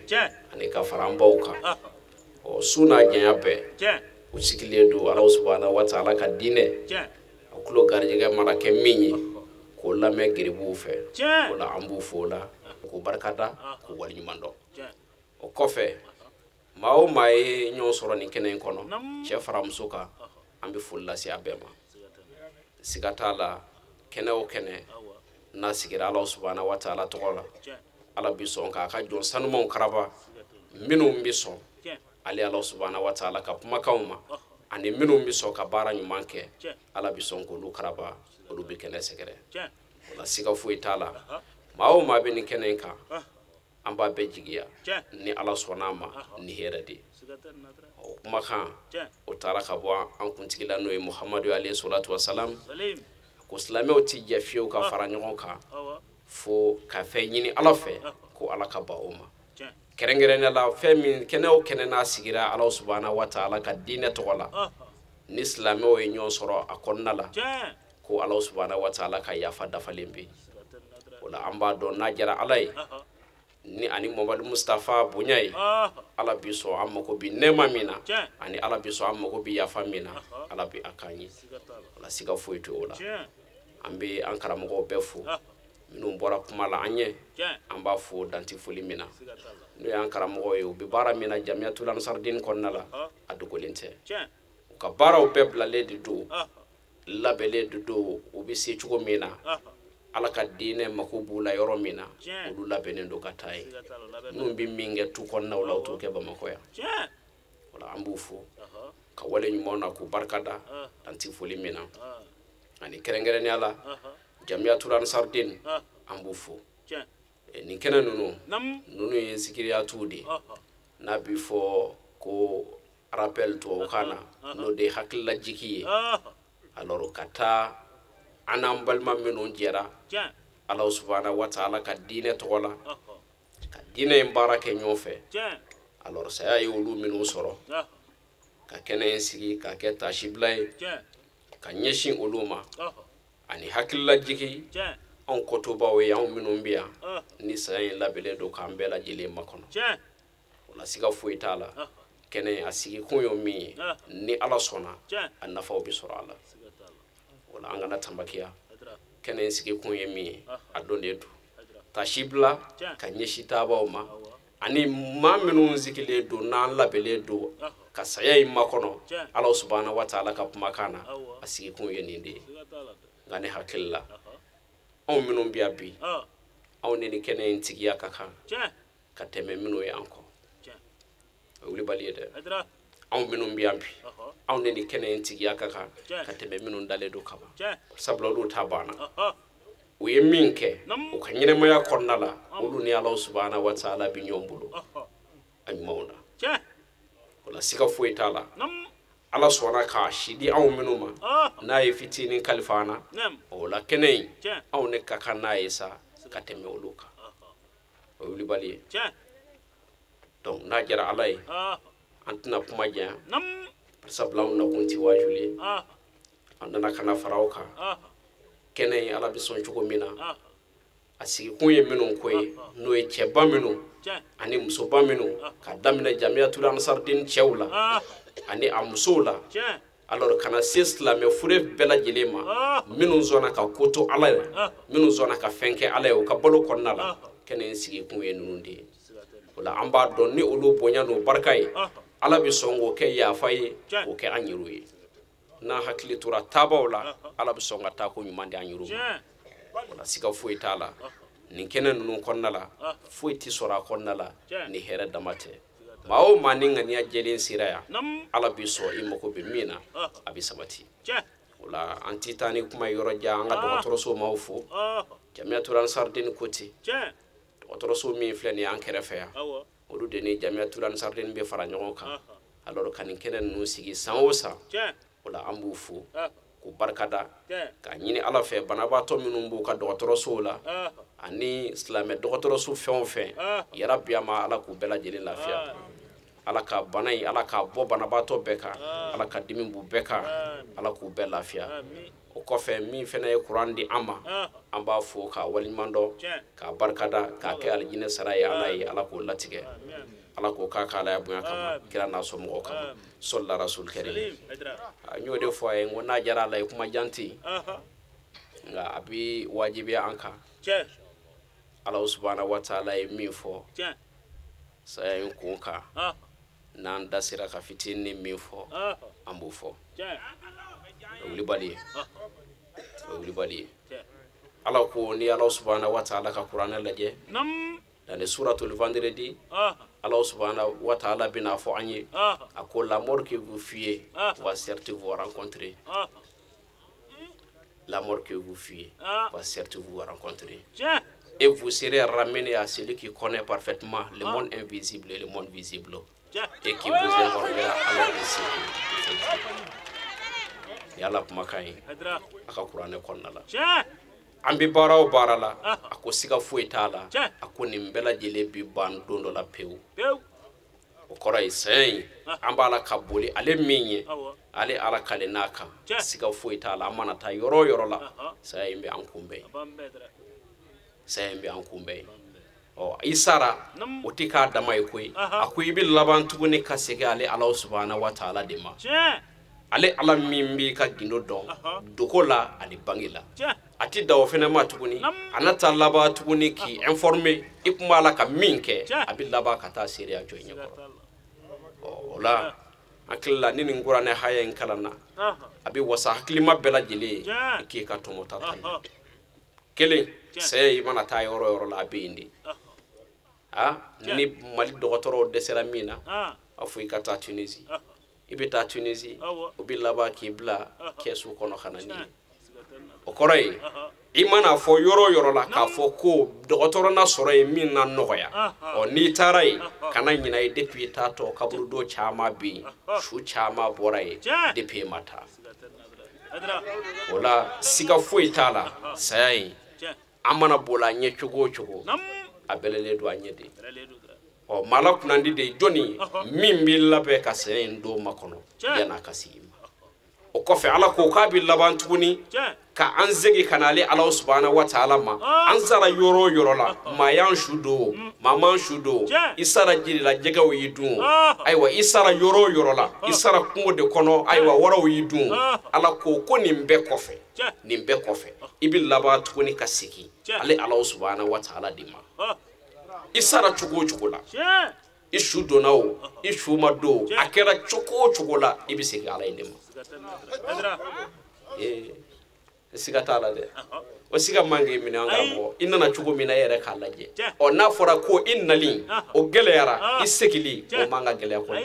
ani ka fara an baw kan. Ɔ su n'a janya bɛɛ, u sigilen don Ala subahana wa taala ka diinɛ a tulo garijɛgɛ mana kɛ min ye, k'o lamɛn geribuw fɛ. O la an b'u fo o la, k'u barikada, k'u waleɲuman dɔn. O kɔfɛ, maa o maa ye ɲɔgɔn sɔrɔ nin kɛnɛ in kɔnɔ, cɛ fara muso kan, an bɛ foli lase a bɛɛ ma. Siga t'a la, kɛnɛ o kɛnɛ n'a sigira Ala subahana wa taala tɔgɔ la, Ala bi sɔn k'a ka jɔn sanumanw karaba, minnu bɛ sɔn ale Ala subahana wa taala ka kumakanw ma, ani minnu bɛ sɔn ka baara ɲuman kɛ, Ala bɛ sɔn k'olu karaba, olu bɛ kɛnɛ sɛgɛrɛ. O la siga foyi t'a la, maa o maa bɛ nin kɛnɛ in kan, an b'a bɛɛ jigiya ni Ala sɔnna a ma ni hɛrɛ de ye. O kumakan o taara ka bɔ an kuntigi la, n'o ye Muhamadu alayhi salatu wa salam, ko silamɛw ti jɛ fiyewu ka fara ɲɔgɔn kan fo ka fɛn ɲini Ala fɛ ko Ala ka ban o ma. Kɛrɛnkɛrɛnnenya la, fɛn min kɛnɛ o kɛnɛ n'a sigira Ala subahana wa taala ka diinɛ tɔgɔ la, ni silamɛw ye ɲɔgɔn sɔrɔ a kɔnɔna la, ko Ala subahana wa taala ka yafa dafalen bɛ yen. O la an b'a dɔn n'a diyara Ala ye ni ani Mamadu Mustafa bonya ye, Ala bi sɔn an mako bi nɛɛma min na, ani Ala bi sɔn an mako bi yafa min na, Ala bi a k'an ye. O la siga foyi tɛ o la. An bɛ an karamɔgɔw bɛɛ fo, minnu bɔra kuma la an ɲɛ, an b'a fo danti foli min na, n'o y'an karamɔgɔw ye. U bɛ baara min na Jamiyatul Ansardin kɔnɔna la, a dogolen tɛ. U ka baaraw bɛɛ bilalen de don, labɛnlen de don, u bɛ se cogo min na Ala ka diinɛ mako b'u la yɔrɔ min na, olu labɛnnen don ka taa yen. Minnu bɛ min kɛ tu kɔnɔnaw la, u t'o kɛ Bamakɔ yan. O la an b'u fo ka wale ɲumanw na, k'u barika da danti foli min na, ani kɛrɛnkɛrɛnnenya la Jamiyatul Ansardin, an b'u fo. Nin kɛnɛ ninnu ye zikiriyatuw de ye, n'a bɛ fɔ ko rappel tubabukan na, n'o de ye hakililajigi ye. Alors ka taa an n'an balima minnu jɛra Ala subahana wa taala ka diinɛ tɔgɔ la, ka diinɛ in baara kɛ ɲɔgɔn fɛ. Alors saya ye olu minnu sɔrɔ, ka kɛnɛ in sigi k'a kɛ taasibila ye ka ɲɛsin olu ma, ani hakililajigi anw kɔtobaw ye, anw minnu bɛ yan ni saya in labɛnnen don k'an bɛɛ lajɛlen makɔnɔ. O la siga foyi t'a la, kɛnɛ a sigikun ye min ye, ni Ala sɔnna a nafaw bɛ sɔrɔ a la. O la an kana tanbakiya, kɛnɛ in sigikun ye min ye, a donnen don taasibila ka ɲɛsin taabaw ma, ani maa minnu sigilen don n'an labɛnnen don ka saya in makɔnɔ Ala subahana wa taala ka kumakan na, a sigikun ye nin de ye. Nka ne hakili la, anw minnu bɛ yan bi, anw ni nin kɛnɛ in tigiya ka kan ka tɛmɛ minnu ye an kɔ. O ye wulibali ye dɛ. Anw minnu bɛ yan bi, anw ni nin kɛnɛ in tigiya ka kan ka tɛmɛ minnu dalen don kaban, sabula olu ta banna. U ye min kɛ u ka ɲɛnɛmaya kɔnɔna la, olu ni Ala subahana wa taala bɛ ɲɔgɔn bolo a ɲumanw na. O la siga foyi t'a la, Ala sɔnna k'a si di anw minnu ma, n'a ye fitinin kalifa an na, o la kɛnɛ in anw ne ka kan n'a ye sa ka tɛmɛ olu kan. O ye wulibali ye. Donc n'a diyara Ala ye, an tɛna kuma janya, sabula anw nakun tɛ waajuli ye, an nana ka na fara aw kan. Kɛnɛ in Ala bɛ sɔn cogo min na, a sigikun ye minnu ko ye, n'o ye cɛba minnu ani musoba minnu, ka daminɛ Jamiyatul Ansardin cɛw la ani a musow la, alors kana se silamɛ fure bɛɛ lajɛlen ma, minnu sɔnna ka ko to Ala ye, minnu sɔnna ka fɛn kɛ Ala ye u ka balo kɔnɔna la, kɛnɛ in sigikun ye ninnu de ye. O la an b'a dɔn ni olu bonya n'o barika ye, Ala bɛ sɔn k'o kɛ yafa ye, k'o kɛ an yɛrɛw ye. N'an hakili tora taabaw la, Ala bɛ sɔn ka taako ɲuman di an yɛrɛw ma. O la siga foyi t'a la, nin kɛnɛ ninnu kɔnɔna la, foyi tɛ sɔrɔ a kɔnɔna la ni hɛrɛ dama tɛ. Maa o maa ni ŋaniya jɛlen sera yan, Ala bɛ sɔn i mako bɛ min na, a bɛ sabati. O la an tɛ taa ni kuma ye yɔrɔ jan, an ka dɔgɔtɔrɔso maaw fo. Jamiyatul Ansardini ko ten, dɔgɔtɔrɔso min filɛ nin ye an kɛrɛfɛ yan, olu de ni Jamiyatul Ansardini bɛ fara ɲɔgɔn kan. Alors ka nin kɛnɛ ninnu sigi san o san, o la an b'u fo k'u barikada, k'a ɲini Ala fɛ banabaatɔ minnu b'u ka dɔgɔtɔrɔsow la ani silamɛ dɔgɔtɔrɔso fɛn o fɛn, yarabi a ma Ala k'u bɛɛ lajɛlen lafiya. Ala ka bana in, Ala k'a bɔ banabaatɔ bɛɛ kan, Ala ka dimi b'u bɛɛ kan, Ala k'u bɛɛ lafiya. O kɔfɛ min fana ye kuran di an ma, an b'a fo k'a waleɲuman dɔn, k'a barikada, k'a kɛ alijinɛ sara ye Ala ye, Ala k'o latigɛ, Ala k'o k'a k'Ala ya bonya kama, kira n'a somɔgɔw kama, sɔlila rasul karim. N y'o de fɔ a ye, n ko n'a diyara a la ye kuma jan tɛ yen, nka a bɛ wajibiya an kan. Ala subahana wa taala ye min fɔ saya in kun kan, n'an da sera ka fitinin min fɔ, an b'o fɔ. O wulibali ye, o wulibali ye. Ala ko ni Ala subahana wa taala ka kuranɛ lajɛ, dans le suratul vendredi, Ala subahana wa taala bɛna fɔ an ye, a ko la mort que vous fuyez va certes vous rencontrer. La mort que vous fuyez va certes vous rencontrer. Et vous serez ramené à celui qui connaît parfaitement le monde invisible et le monde visible, et qui vous informera alors de ce que vous faites. Ni Ala kumakan ye a ka kuranɛ kɔnɔna la. An bɛ baara o baara la, a ko siga foyi t'a la, a ko nin bɛɛ lajɛlen bɛ ban don dɔ la pewu. O kɔrɔ ye saya in, an b'a la ka boli ale min ye, ale Ala kale n'a kan, siga foyi t'a la, an mana taa yɔrɔ o yɔrɔ la, saya in bɛ an kunbɛn. Saya in bɛ an kunbɛn. Ɔ i sara, o tɛ k'a dama ye koyi. A ko i bɛ laban tuguni ka segin ale Ala subahana wa taala de ma. Ale Ala min b'i ka gindo dɔn dogo la ani bange la, a ti da o fɛnɛ ma tuguni, a na taa laban tuguni k'i informer i kun b'a la ka min kɛ, a bɛ laban ka taa seereya jɔ i ɲɛkɔrɔ. Ɔ o la hakili la ni nin kuranɛ haya in kalan na, a bɛ wasa hakilima bɛɛ lajɛlen ye i k'i ka tɔmɔta ta. Kelen, saya i mana taa yɔrɔ o yɔrɔ la, a bɛ yen de. Ni Mali dɔgɔtɔrɔw dɛsɛra min na, a fɔ i ka taa Tunisie. I bɛ taa Tunisie, o bɛ laban k'i bila kɛsu kɔnɔ ka na n'i ye. O kɔrɔ ye, i mana fɔ yɔrɔ o yɔrɔ la k'a fɔ ko dɔgɔtɔrɔ na sɔrɔ yen min na nɔgɔya, ɔ n'i taara yen, kana ɲinɛ ye depuis i taatɔ kaburudo caman bɛ yen, su caman bɔra yen depuis i ma taa. O la siga foyi t'a la, saya in an mana boli a ɲɛ cogo o cogo, a bɛlɛlen don a ɲɛ de. Ɔ maa la kunnandi de ye jɔnni ye min b'i labɛn ka saya in don makɔnɔ yan'a ka sigi ma. O kɔfɛ Ala ko k'a bɛ laban tuguni ka an segin ka na ale Ala subahana wa taala ma. An sara yɔrɔ o yɔrɔ la, maa y'an su don o, maa m'an su don o, i sara jiri la jɛgɛw y'i dun o, ayiwa i sara yɔrɔ o yɔrɔ la, i sara kungo de kɔnɔ, ayiwa waraw y'i dun o. Ala ko ko nin bɛɛ kɔfɛ, nin bɛɛ kɔfɛ, i bɛ laban tuguni ka segin ale Ala subahana wa taala de ma. I sara cogo o cogo la, i su donna o, i su ma don o, a kɛra cogo o cogo la, i bɛ segin Ala in de ma. Siga t'a la dɛ, o siga man k'i minɛ an karamɔgɔ. I nana cogo min na, e yɛrɛ k'a lajɛ. Ɔ n'a fɔra ko i nali o gɛlɛyara, i segili o man ka gɛlɛya kɔni.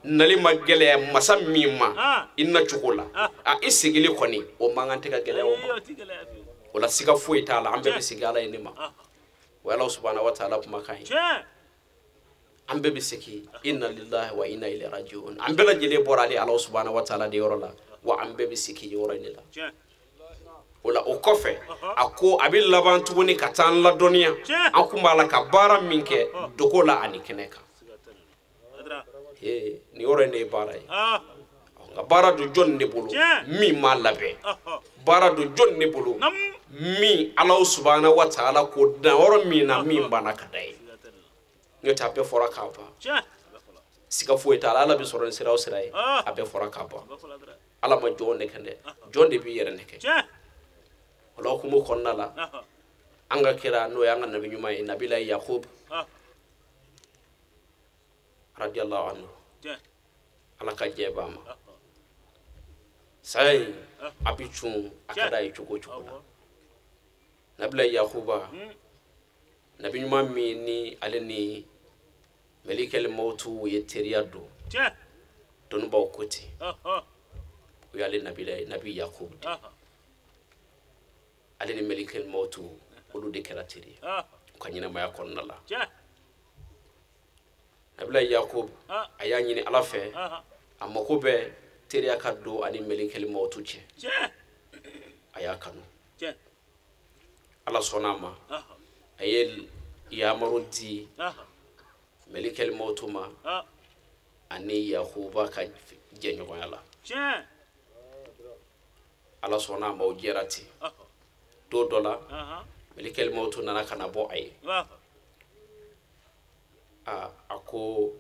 Nali ma gɛlɛya masa min ma i na cogo la, i segili kɔni o man kan tɛ ka gɛlɛya o ma. O la siga foyi t'a la, an bɛɛ bɛ segin Ala in de ma. O ye Ala subahana wa taala kumakan ye. An bɛɛ bɛ segin inna lillahi wa inna ilayhi rajiun. An bɛɛ lajɛlen bɔra ale Ala subahana wa taala de yɔrɔ la, wa an bɛɛ bɛ segin yɔrɔ in de la. O la o kɔfɛ, a ko a bɛ laban tuguni ka taa an ladɔnniya an kun b'a la ka baara min kɛ dogo la ani kɛnɛ kan. Nin yɔrɔ in de ye baara ye. Nka baara don jɔnni de bolo min m'a labɛn? Baara don jɔnni de bolo min Ala subahana wa taala ko dan yɔrɔ min na min banna ka da ye? N'o tɛ a bɛɛ fɔra k'a ban. Siga foyi t'a la, Ala bɛ sɔrɔ ni sira o sira ye, a bɛɛ fɔra k'a ban. Ala ma jɔn nɛgɛ dɛ, jɔn de b'i yɛrɛ nɛgɛ. O la hukumu kɔnɔna la, an ka kira n'o y'an ka nabi ɲuman ye, Nabila Yakub, Radiyallahu anhu. Ala ka jɛ b'a ma. Saya in a bɛ cun a ka d'a ye cogo o cogo la. Nabila Yakuba, nabi ɲuman min ni ale ni Malikɛli Mawutu ye teriya don, dɔnnibaw ko ten, o y'ale nabi Yakubu de. Ale ni Malikɛli Mawutu olu de kɛra teri ye u ka ɲɛnamaya kɔnɔna la. Nabila Yakubu a y'a ɲini Ala fɛ, a mako bɛ teriya ka don ani Malikɛli Mawutu cɛ, a y'a kanu. Ala sɔnna a ma, a ye yamaru di Malikɛli Mawutu ma ani Yakuba ka jɛɲɔgɔnya la. Ala sɔnna a ma, o jɛra ten. Don dɔ la, Malikɛli Mawutu nana ka na bɔ a ye. A ko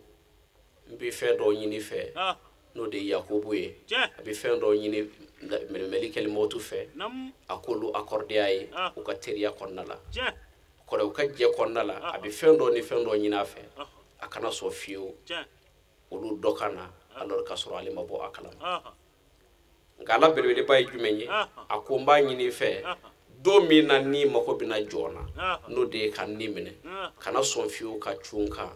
n bɛ fɛn dɔ ɲini fɛ, n'o de ye Yakubu ye. A bɛ fɛn dɔ ɲini Malikɛli Mawutu fɛ, a k'olu accordé a ye u ka teriya kɔnɔna la. Kɔrɔ u ka jɛ kɔnɔna la, a bɛ fɛn dɔ ni fɛn dɔ ɲini a fɛ, a kana sɔn fiyewu olu dɔ ka na alors k'a sɔrɔ ale ma bɔ a kalama. Nka Ala belebeleba ye jumɛn ye? A ko n b'a ɲini i fɛ, don min na n'i mako bɛna jɔ n na, n'o de ye ka ni minɛ, kana sɔn fiyewu ka cun n kan,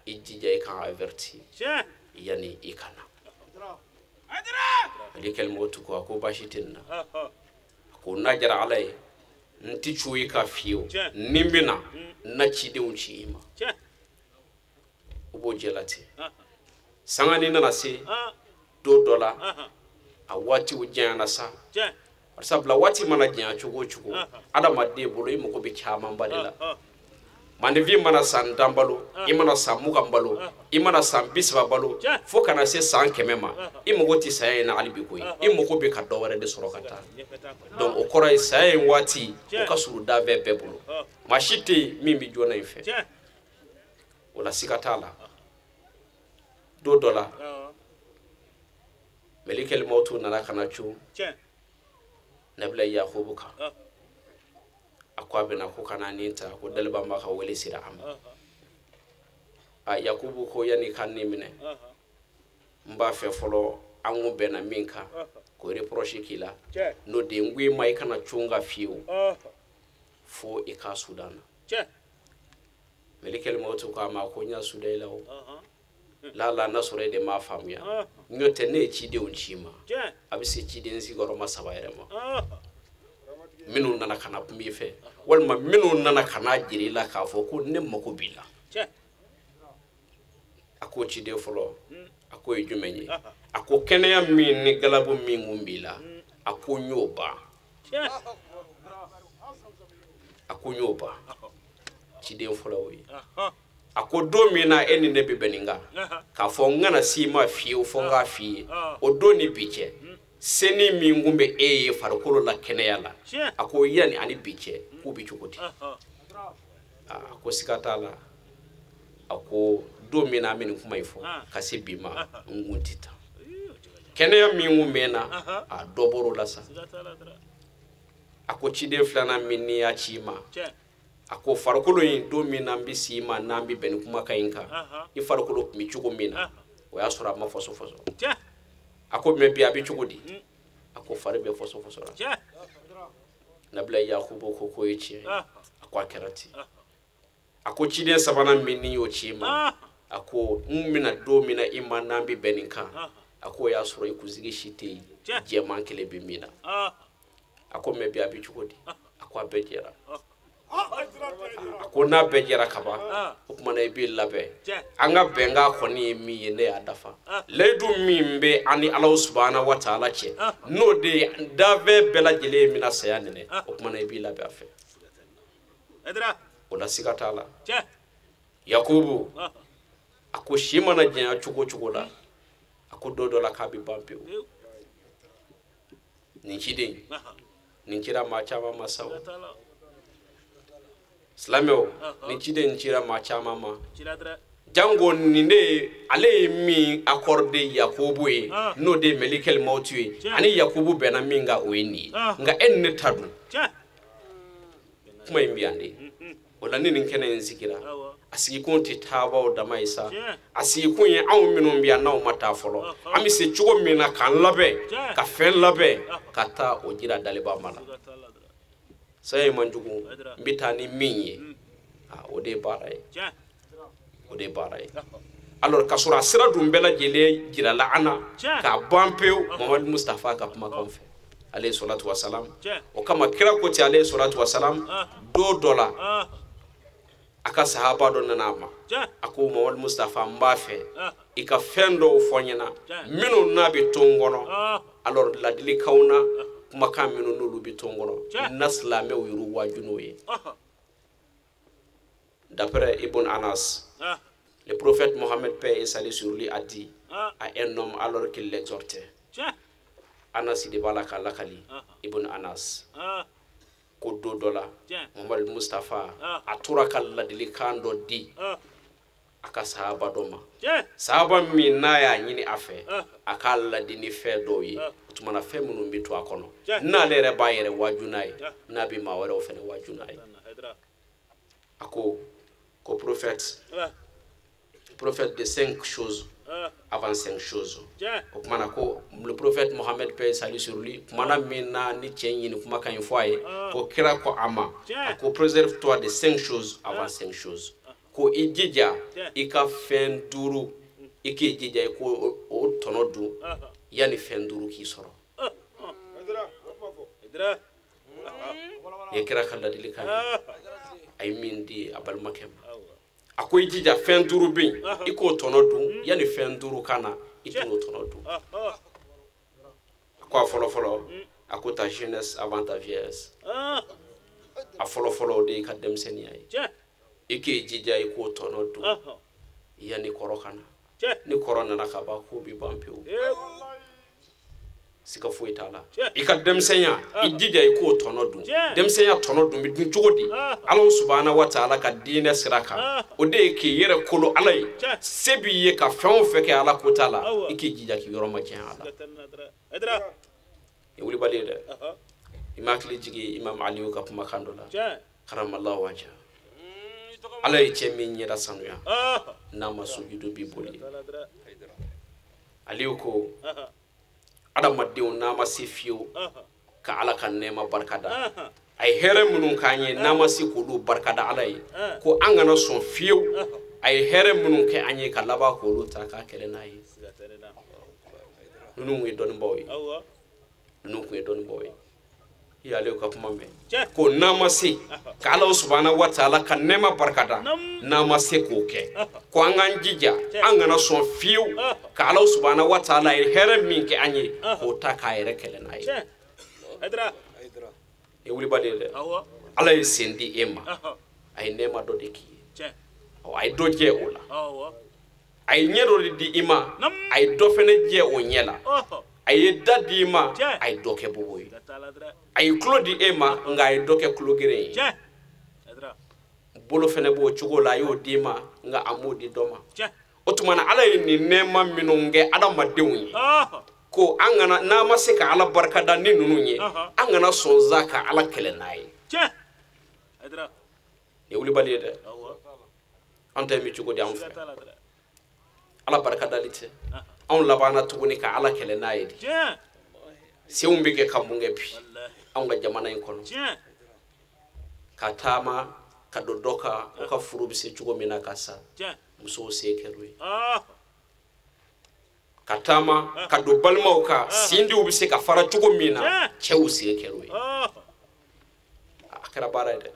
i jija i kan averti yanni i ka na. Malikɛli Mawutu ko a ko baasi tɛ nin na. A ko n'a diyara Ala ye, n tɛ cu i kan fiyewu, ni n bɛ na n na cidenw ci i ma. U b'o jɛ la ten. Sangani nana se don dɔ la, a waatiw janyana sa. Sabula waati mana janya cogo o cogo, adamaden bolo i mago bɛ camanba de la. Maninfin mana san 10 balo, i mana san 20 balo, i mana san 30 balo, fo ka na se san 100 ma, i mago tɛ saya in na hali bi koyi. I mago bɛ ka dɔ wɛrɛ de sɔrɔ ka taa. Donc o kɔrɔ ye saya in waati o ka surun danfɛn bɛɛ bolo. Maa si tɛ yen min bɛ joona in fɛ. O la siga t'a la. Don dɔ la, Malikɛli Mawutu nana ka na cun Nabila Yakubu kan. A ko a bɛna ko ka na nin ta, ko Daliba ma ka wele sera a ma. A Yakubu ko yanni ka nin minɛ, n b'a fɛ fɔlɔ an kun bɛnna min kan k'o reproche k'i la, n'o de ye n ko i ma i kana cun n kan fiyewu fo i k'a sudan na. Malikɛli Mawutu ko a ma ko n y'a suda i la o, lala n'a sɔrɔ e de m'a faamuya, n'o tɛ ne ye cidenw ci i ma, a bɛ se ciden sigiyɔrɔma 3 yɛrɛ ma, minnu nana ka na kuma i fɛ, walima minnu nana ka na jira i la k'a fɔ ko ne mako b'i la. A k'o ciden fɔlɔ, a k'o ye jumɛn ye? A ko kɛnɛya min ni galabu min kun b'i la, a ko n y'o ban. A ko n y'o ban. Ciden fɔlɔ y'o ye. A ko don min na e ni ne bɛ bɛn nin kan, k'a fɔ n kana s'i ma fiyewu fo n k'a f'i ye, o don ni bi cɛ, seni min kun bɛ e ye farikolo la kɛnɛya la, a ko yanni ani bi cɛ k'u bɛ cogo di? A ko siga t'a la. A ko don min na an bɛ nin kuma in fɔ ka se bi ma, n kun tɛ taa. Kɛnɛya min kun bɛ n na, a dɔ bɔr'o la sa. A ko ciden filanan min n'i y'a ci i ma, a ko farikolo in don min na n bɛ s'i ma n'an bɛ bɛn nin kumakan in kan, i farikolo tun bɛ cogo min na, o y'a sɔrɔ a ma fɔsɔ fɔsɔ. A ko mɛ bi a bɛ cogo di? A ko fari bɛ fɔsɔ fɔsɔ la. Nabila Yakubu ko k'o ye tiɲɛ ye. A ko a kɛra ten. A ko ciden sabanan min n'i y'o ci i ma, a ko n bɛna don min na i ma n'an bɛ bɛn nin kan, a ko o y'a sɔrɔ i kunsigi si tɛ yen jɛman kelen bɛ min na. A ko mɛ bi a bɛ cogo di? A ko a bɛɛ jɛra. A ko n'a bɛɛ jɛra kaban, o tuma na i b'i labɛn. An ka bɛnkan kɔni ye min ye, ne y'a dafa. Layidu min bɛ an ni Alahu subahana wa taala cɛ, n'o de ye danfɛn bɛɛ lajɛlen bɛna saya nɛnɛ, o tuma na i b'i labɛn a fɛ. O la siga t'a la. Yakubu a ko si mana janya cogo o cogo la, a ko don dɔ la k'a bɛ ban pewu. Nin ciden nin cira maa caman ma sa o. Silamɛw, nin ciden cira maa caman ma. Jango nin de ye ale ye min accordé Yakubu ye, n'o de ye Malikɛli Mawutu ye, ani Yakubu bɛnna min kan o ye nin ye. Nka e ni ne ta dun, kuma in bɛ yan de. O la ni nin kɛnɛ in sigira, A sigikun tɛ taabaw dama ye sa, a sigikun ye anw minnu bɛ yan n'anw ma taa fɔlɔ, an bɛ se cogo min na k'an labɛn ka fɛn labɛn ka taa o jira daliba ma la. Saya in man jugu, n bɛ taa ni min ye, o de ye baara ye, o de ye baara ye. Alors k'a sɔrɔ a sira dun bɛɛ lajɛlen jirala an na k'a ban pewu Mamadu Mustafa ka kumakan fɛ, alayhi salatu wa salam. O kama kira ko ten, alayhi salatu wa salam, don dɔ la a ka sahaba dɔ nana a ma, a ko Mamadu Mustafa, n b'a fɛ i ka fɛn dɔw fɔ n ɲɛna minnu n'a bɛ to n kɔnɔ, alors ladilikanw na kumakan minnu n'olu bɛ to n kɔnɔ, na silamɛw yɛrɛ waaju n'o ye. D'après Ibn Anas, le prophète Mohammed, paix et salut sur lui, a dit à un homme alors qu'il l'exhortait. Anas de b'a la k'a lakali, Ibn Anas, ko don dɔ la Mamadu Mustafa a tora ka ladilikan dɔ di a ka sahaba dɔ ma, sahaba min n'a y'a ɲini a fɛ a k'a ladi ni fɛn dɔw ye, o tuma na fɛn minnu bɛ to a kɔnɔ n'ale yɛrɛ b'a yɛrɛ waaju n'a ye, n'a bɛ maa wɛrɛw fana waaju n'a ye. A ko prophète, prophète de 5 choses avant 5 choses. O kuma na ko le prophète Mohammed, paix et salut sur lui, kumana min na ni cɛ ɲini kumakan in fɔ a ye, ko kira ko a ma, a ko préserve-toi de 5 choses avant 5 choses. Ko i jija i ka fɛn 5, i k'i jija i k'o o tɔnɔ dun yanni fɛn 5 k'i sɔrɔ. Nin ye kira ka ladilikan ye, a ye min di a balimakɛ ma. A ko i jija fɛn 5 bɛ yen, i k'o tɔnɔ dun yanni fɛn 5 ka na, i t'o tɔnɔ dun. A ko a fɔlɔ-fɔlɔ, a ko ta jeunesse avant ta vieillesse. A fɔlɔ-fɔlɔ o de y'i ka denmisɛnninya ye, i k'i jija i k'o tɔnɔ dun yanni kɔrɔ ka na. Ni kɔrɔ nana ka ban, ko b'i ban pewu, siga foyi t'a la. I ka denmisɛnya, i jija i k'o tɔnɔ dun. Denmisɛnya tɔnɔ dun bɛ dun cogo di? Ala subahana wa taala ka diinɛ sira kan, o de ye k'i yɛrɛ kolo Ala ye. Se b'i ye ka fɛn o fɛn kɛ Ala ko t'a la, i k'i jija k'i yɔrɔ majanya a la. I wulibali ye dɛ. I ma hakili jigin Imam Aliyu ka kumakan dɔ la, karamallahu wajha. Ala ye cɛ min ɲɛda sanuya, n'a ma sujudu b'i boli. Aliyu ko adamadenw n'a ma se fiyewu ka Ala ka nɛɛma barikada, a ye hɛrɛ minnu k'an ye n'an ma se k'olu barikada Ala ye, ko an kana sɔn fiyewu a ye hɛrɛ minnu kɛ an ye ka laban k'olu ta k'a kɛlɛ n'a ye. Ninnu tun ye dɔnnibaaw ye, ninnu tun ye dɔnnibaaw ye. I y'ale ka kuma mɛn ko n'an ma se ka Ala subahana wa taala ka nɛɛma barikada, n'an ma se k'o kɛ, ko an k'an jija an kana sɔn fiyewu ka Ala subahana wa taala ye hɛrɛ min kɛ an ye k'o ta k'a yɛrɛ kɛlɛ n'a ye. I wulibali ye dɛ. Ala ye sen di e ma, a ye nɛɛma dɔ de k'i ye, a ye dɔ jɛ o la, a ye ɲɛ dɔ de di i ma, a ye dɔ fɛnɛ jɛ o ɲɛ la, a ye da di i ma, a ye dɔ kɛ bobo ye, a ye tulo di e ma, nka a ye dɔ kɛ tulo geren ye. Bolo fɛnɛ b'o cogo la, a y'o di i ma, nka a m'o di dɔ ma. O tuma na Ala ye nin nɛɛma minnu kɛ adamadenw ye, ko an kana, n'an ma se ka Ala barikada ni ninnu ye, an kana sɔn za ka Ala kɛlɛ n'a ye. Nin ye wulibali ye dɛ. An ta ye min cogo di anw fɛ? Ala barikadali tɛ. Anw labanna tuguni ka Ala kɛlɛ n'a ye de. Senw bɛ kɛ ka mun kɛ bi anw ka jamana in kɔnɔ? Ka taama ka don dɔ kan, o ka furu bɛ se cogo min na ka sa, musow se kɛr'o ye. Ka taama ka don balimaw kan, sindiw bɛ se ka fara cogo min na, cɛw se kɛr'o ye. A kɛra baara ye dɛ.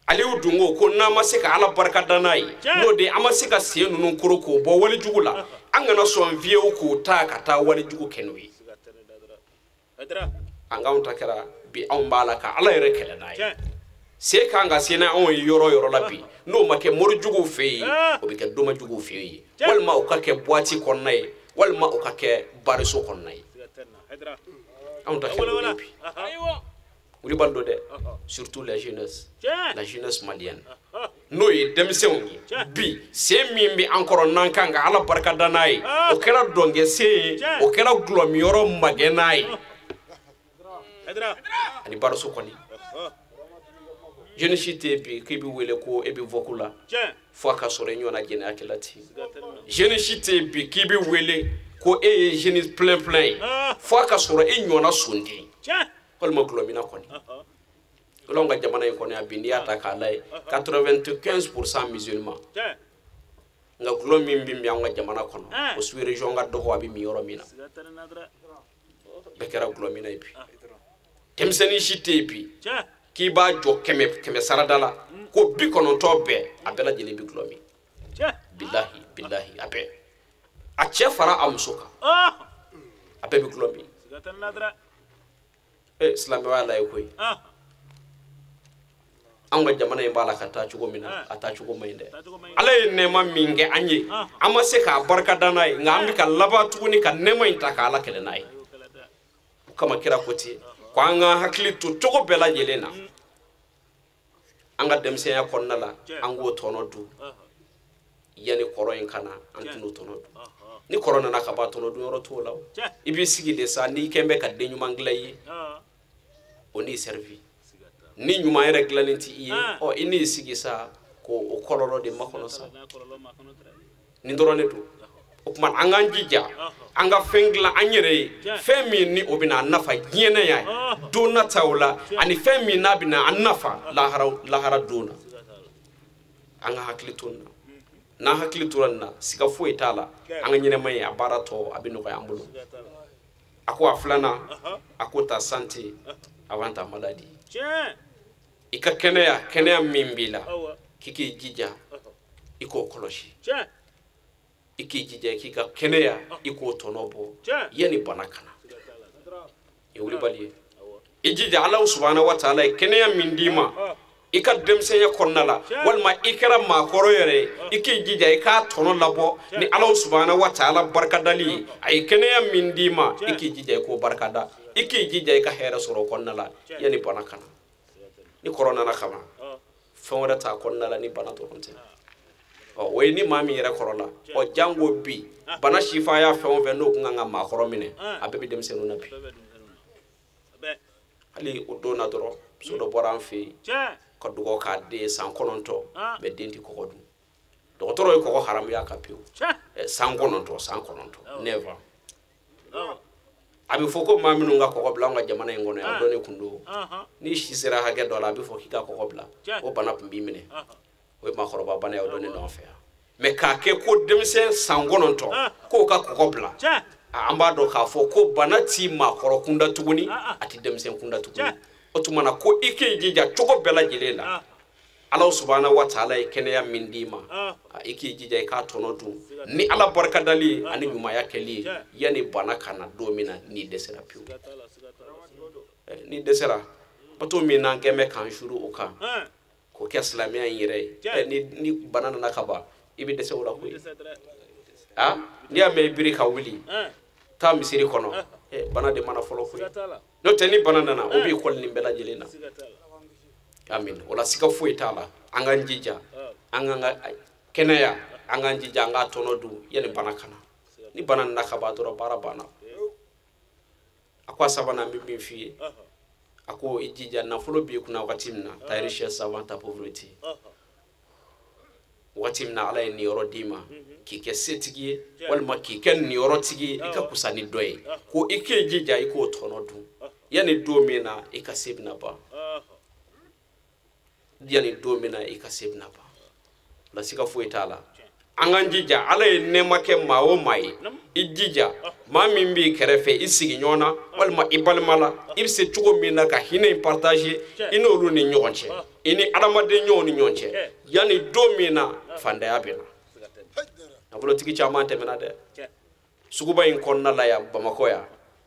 Aliyu dun ko n'an ma se ka Ala barikada n'a ye, n'o de an ma se ka sen ninnu koro k'o bɔ walijugu la, an kana sɔn fiyewu k'o ta ka taa walijugu kɛ n'o ye. An k'anw ta kɛra bi, anw b'a la ka Ala yɛrɛ kɛlɛ n'a ye. Se kan ka se n'anw ye yɔrɔ yɔrɔ la bi, n'o ma kɛ morijuguw fɛ yen, o bɛ kɛ domajuguw fɛ yen, walima o ka kɛ boîte kɔnɔna ye, walima o ka kɛ bariso kɔnɔna ye. Anw ta kɛra o de ye bi. Wulibali don dɛ, surtout la jeunesse, la jeunesse malienne. N'o ye denmisɛnw ye bi, sen min bɛ an kɔrɔ n'an kan ka Ala barikada n'a ye, o kɛra dɔnkɛ sen ye, o kɛra gulɔmiyɔrɔ magɛn n'a ye, ani bariso kɔni. Jeune si tɛ yen bi k'i bɛ wele ko e bɛ voku la fo a ka sɔrɔ i ɲɔgɔnna jɛnɛyakɛla tɛ yen. Jeune si tɛ yen bi k'i bɛ wele ko e ye jeune plein plein ye fo a ka sɔrɔ e ɲɔgɔnna sonden walima gulɔmina kɔni. O la anw ka jamana in kɔnɔ yan bi n'i y'a ta k'a lajɛ 95% musulman, nka gulɔ min bɛ min anw ka jamana kɔnɔ o sous région ka dɔgɔ a bɛ min yɔrɔ min na bɛɛ kɛra gulɔmina ye bi. Denmisɛnnin si tɛ yen bi k'i b'a jɔ 100 sarada la ko 90 bɛɛ a bɛɛ lajɛlen bɛ gulɔ min. Bilahi bilahi a bɛɛ, a cɛ fara a muso kan, a bɛɛ bɛ gulɔ min. Silamɛya la ye koyi, anw ka jamana in b'a la ka taa cogo min na a taa cogo man ɲi dɛ. Ala ye nɛɛma min kɛ an ye an ma se k'a barika da n'a ye, nka an bɛ ka laban tuguni ka nɛɛma in ta k'Ala kɛlɛ n'a ye. O kama kira ko ten ko an ka hakili to cogo bɛɛ lajɛlen na an ka denmisɛnya kɔnɔna la, an k'o tɔnɔ dun yanni kɔrɔ in ka na, an tɛn'o tɔnɔ dun. Ni kɔrɔ nana ka ban tɔnɔ dun yɔrɔ t'o la o. I b'i sigi de sa n'i kɛn bɛ ka den ɲuman dilan i ye o n'i servi, ni ɲuman yɛrɛ dilannen tɛ i ye ɔ i n'i sigi sa k'o kɔlɔlɔ de makɔnɔ sa. Nin dɔrɔn de don. O tuma an k'an jija an ka fɛn dilan an yɛrɛ ye, fɛn min ni o bɛna an nafa diɲɛ na yan don nataw la, ani fɛn min n'a bɛna an nafa lahara don na. An ka hakili to nin na, n'an hakili tora nin na siga foyi t'a la an ka ɲɛnamaya a baara tɔ a bɛ nɔgɔya an bolo. A ko a filanan, a ko ta santé avant ta maladie. I ka kɛnɛya, kɛnɛya min b'i la k'i k'i jija i k'o kɔlɔsi, i k'i jija k'i ka kɛnɛya i k'o tɔnɔ bɔ yanni bana ka na. I wulibali ye i jija Ala subahana wa taala ye kɛnɛya min d'i ma i ka denmisɛnya kɔnɔna la, walima i kɛra maakɔrɔ yɛrɛ ye, i k'i jija i k'a tɔnɔ labɔ ni Ala subahana wa taala barikadali ye. A ye kɛnɛya min d'i ma i k'i jija i k'o barikada, i k'i jija i ka hɛrɛ sɔrɔ o kɔnɔna la yanni bana ka na. Ni kɔrɔ nana ka ban fɛn wɛrɛ t'a kɔnɔna la ni bana dɔrɔn tɛ. Ɔ o ye ni maa min yɛrɛ kɔrɔ la, ɔ jango bi bana sifaya fɛn o fɛn n'o kun kan ka maakɔrɔ minɛ a bɛɛ bɛ denmisɛnninw na bi. Hali o don na dɔrɔn muso dɔ bɔra an fɛ yen ka dugawu k'a den ye san 9, mɛ den tɛ kɔgɔ dun. Dɔgɔtɔrɔ ye kɔgɔ haramuya ka pewu. San 9, san 9, 9 ans. A bɛ fɔ ko maa minnu ka kɔgɔ bila anw ka jamana in kɔnɔ yan, o dɔn de kun don. N'i si sera hakɛ dɔ la a bɛ fɔ k'i ka kɔgɔ bila, o bana tun b'i minɛ, o ye maakɔrɔba bana ye, o dɔn de nɔfɛ yan. Mɛ k'a kɛ ko denmisɛn san 9 k'o ka kɔgɔ bila, an b'a dɔn k'a fɔ ko bana ti maakɔrɔ kunda tuguni, a ti denmisɛn kunda tuguni. O tuma na ko i k'i jija cogo bɛɛ lajɛlen la, Ala subahana wa taala ye kɛnɛya min d'i ma, i k'i jija i k'a tɔnɔ dun ni Ala barikadali ye ani ɲumanya kɛli ye yanni bana ka na don min na n'i dɛsɛra pewu. N'i dɛsɛra bato min n'an kɛn bɛ k'an suru o kan k'o kɛ silamɛya in yɛrɛ ye, ni bana nana ka ban i bɛ dɛsɛ o la koyi. N'i y'a mɛn i biri ka wuli taa misiri kɔnɔ, bana de mana fɔlɔ koyi. N'o tɛ ni bana nana o b'i kɔli nin bɛɛ lajɛlen na. Amin. O la siga foyi t'a la, an k'an jija an k'an ka kɛnɛya, an k'an jija an k'a tɔnɔ dun yanni bana ka na. Ni bana nana ka ban dɔrɔn baara banna. A ko a sabanan n bɛ min f'i ye, a ko i jija nafolo b'i kunna wagati min na, ta richesse avant ta pauvreté. Wagati min na Ala ye niyɔrɔ d'i ma k'i kɛ setigi ye walima k'i kɛ niyɔrɔtigi ye, i ka kusa ni dɔ ye, ko i k'i jija i k'o tɔnɔ dun yanni don min na i ka se bɛna ban. Yanni don min na i ka se bɛna ban. La siga foyi t'a la, an k'an jija Ala ye nɛɛma kɛ maa o maa ye, i jija maa min b'i kɛrɛfɛ i sigiɲɔgɔn na walima i balima la, i bɛ se cogo min na ka hinɛ in partager i n'olu ni ɲɔgɔn cɛ, i ni adamaden ɲɔgɔnw ni ɲɔgɔn cɛ, yanni don min na fantanya bɛ na. Nafolotigi caman tɛmɛna dɛ suguba in kɔnɔna la yan Bamakɔ yan,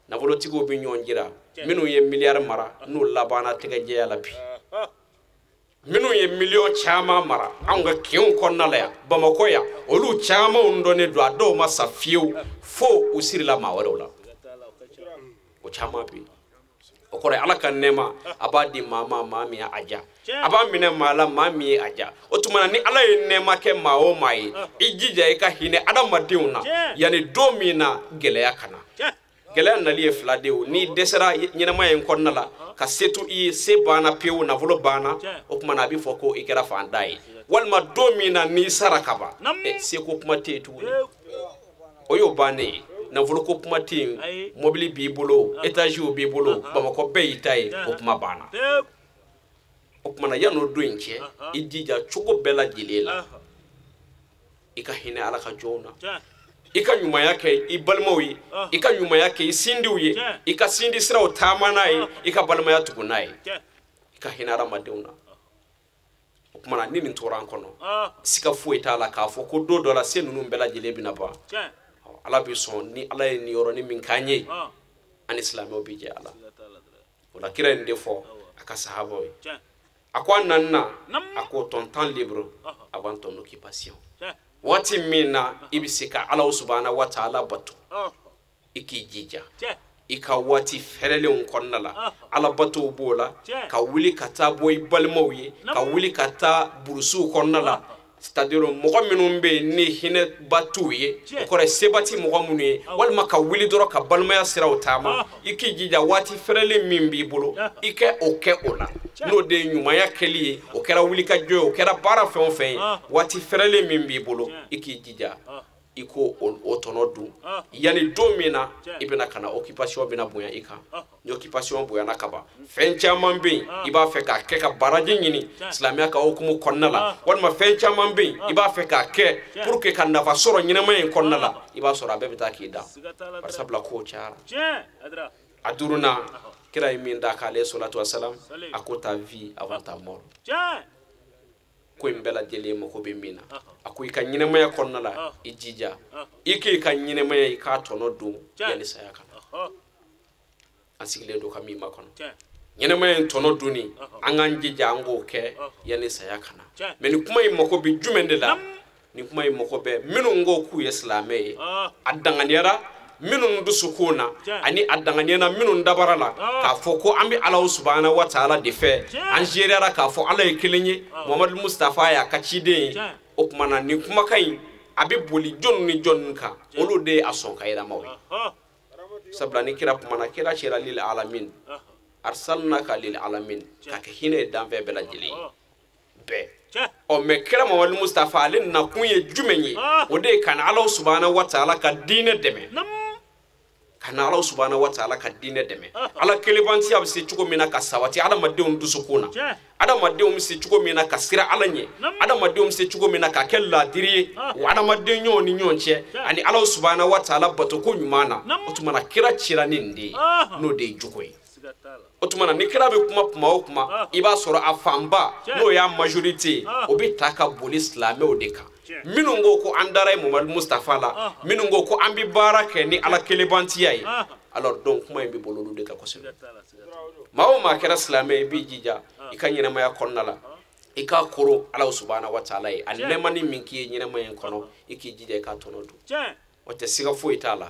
nafolotigiw bɛ ɲɔgɔn jira minnu ye miliyari mara n'u labanna tɛgɛjɛya la bi. Minnu ye miliyɔn caman mara anw ka kinw kɔnɔna la yan Bamakɔ yan, olu camanw dɔnnen don, a dɔw ma sa fiyewu fo u sirila maa wɛrɛw la, o caman bɛ yen. O kɔrɔ ye Ala ka nɛɛma a b'a di maa ma maa min ye a diya, a b'a minɛ maa la maa min ye a diya. O tuma na ni Ala ye nɛɛma kɛ maa o maa ye, i jija i ka hinɛ adamadenw na yanni don min na gɛlɛya ka na. Gɛlɛya nali ye fila de ye. N'i dɛsɛra ɲɛnamaya in kɔnɔna la ka se to i ye, se banna pewu, nafolo banna, o tuma na a bɛ fɔ ko i kɛra fantan ye. Walima don min na n'i sara ka ban, seko kuma tɛ yen tuguni, o y'o bannen ye. Nafolo ko kuma tɛ yen, mobili b'i bolo, étagew b'i bolo, Bamakɔ bɛɛ y'i ta ye, o kuma banna. O tuma na yan'o don in cɛ, i jija cogo bɛɛ lajɛlen la i ka hinɛ Ala ka jɔnw na, i ka ɲumanya kɛ i balimaw ye, i ka ɲumanya kɛ i sindiw ye, i ka sindi siraw taama n'a ye, i ka balimaya tugu n'a ye, i ka hinɛ hadamadenw na. O tuma na ni nin tora an kɔnɔ, siga foyi t'a la k'a fɔ ko don dɔ la se ninnu bɛɛ lajɛlen bɛna ban. Ala bɛ sɔn ni Ala ye nin yɔrɔnin min k'an ye, an ni silamɛw bɛ jɛ a la. O la kira in de fɔ a ka sahabaw ye, a ko a nana, a ko ton temps libre avant ton occupation. Waati min na i bɛ se ka Ala subahana wa taala bato, i k'i jija i ka waati fɛrɛlenw kɔnɔna la. Ala batow b'o la, ka wuli ka taa bɔ i balimaw ye, ka wuli ka taa burusiw kɔnɔna la, c'est-à-dire mɔgɔ minnu bɛ yen ni hinɛba t'u ye, o kɔrɔ ye seba ti mɔgɔ minnu ye, walima ka wuli dɔrɔn ka balimaya siraw taama. I k'i jija waati fɛrɛlen min b'i bolo, i kɛ o kɛ o la, n'o de ye ɲumanya kɛli ye, o kɛra wulikajɔ ye, o kɛra baara fɛn o fɛn ye, waati fɛrɛlen min b'i bolo, i k'i jija i k'o o tɔnɔ dun yanni don min na i bɛna ka na occupation bɛna bonya i kan. Ni occupation bonyana ka ban, fɛn caman bɛ yen i b'a fɛ k'a kɛ ka baraji ɲini silamɛya ka hukumu kɔnɔna la, walima fɛn caman bɛ yen i b'a fɛ k'a kɛ pour que ka nafa sɔrɔ ɲɛnamaya in kɔnɔna la, i b'a sɔrɔ a bɛɛ bɛ taa k'i da, barisabula kow cayara. A duurunan, kira ye min d'a kan alayhi salatu wasalam, a ko ta vie avant ta mort. Ko in bɛɛ lajɛlen mako bɛ min na, a ko i ka ɲɛnamaya kɔnɔna la, i jija i k'i ka ɲɛnamaya i k'a tɔnɔ don yanni saya ka na. An sigilen don ka min makɔnɔ, ɲɛnamaya in tɔnɔ donni, an k'an jija an k'o kɛ yanni saya ka na. Mɛ nin kuma in mako bɛ jumɛn de la? Nin kuma in mako bɛ minnu ko k'u ye silamɛ ye, a danganiyara minnu dusukun na, ani a danganiyana minnu dabara la k'a fɔ ko an bɛ Ala subahana wa taala de fɛ, an seereyara k'a fɔ Ala ye kelen ye, Muhamadu Mustafa y'a ka ciden ye. O tuma na nin kumakan in a bɛ boli jɔnni ni jɔnni kan, olu de ye a sɔn ka yɛlɛmaw ye. Sabula ni kira kumana, kira sera lil alamin, arsalnaka lil alamin, ka kɛ hinɛ ye danfɛn bɛɛ lajɛlen ye bɛɛ. Ɔ mɛ kira Muhamadu Mustafa ale nakun ye jumɛn ye? O de ye ka na Ala subahana wa taala ka diinɛ dɛmɛ, ka na Ala subahana wa taala ka diinɛ dɛmɛ. Ala kelebantiya bɛ se cogo min na ka sabati adamadenw dusukun na, adamadenw bɛ se cogo min na ka siran Ala ɲɛ, adamadenw bɛ se cogo min na ka kɛ laadiri ye o adamaden ɲɔgɔn ni ɲɔgɔn cɛ, ani Ala subahana wa taala batoko ɲuman na. O tuma na kira cira ni nin de ye, n'o de ye jogo ye. O tuma na ni kira bɛ kuma kuma o kuma, i b'a sɔrɔ a fanba n'o y'a majorité ye, o bɛ ta ka boli silamɛw de kan. Minnu ko ko an dara ye Muhamadu Mustafa la, minnu ko ko an bɛ baara kɛ ni Ala kelebantiya ye, alors donc kuma in bɛ boli olu de kan kosɛbɛ. Maa o maa kɛra silamɛ ye, i b'i jija i ka ɲɛnamaya kɔnɔna la, i k'a koro Ala subahana wa taala ye, a nɛɛmani min k'i ye ɲɛnamaya in kɔnɔ, i k'i jija i k'a tɔnɔ dun. O tɛ siga foyi t'a la,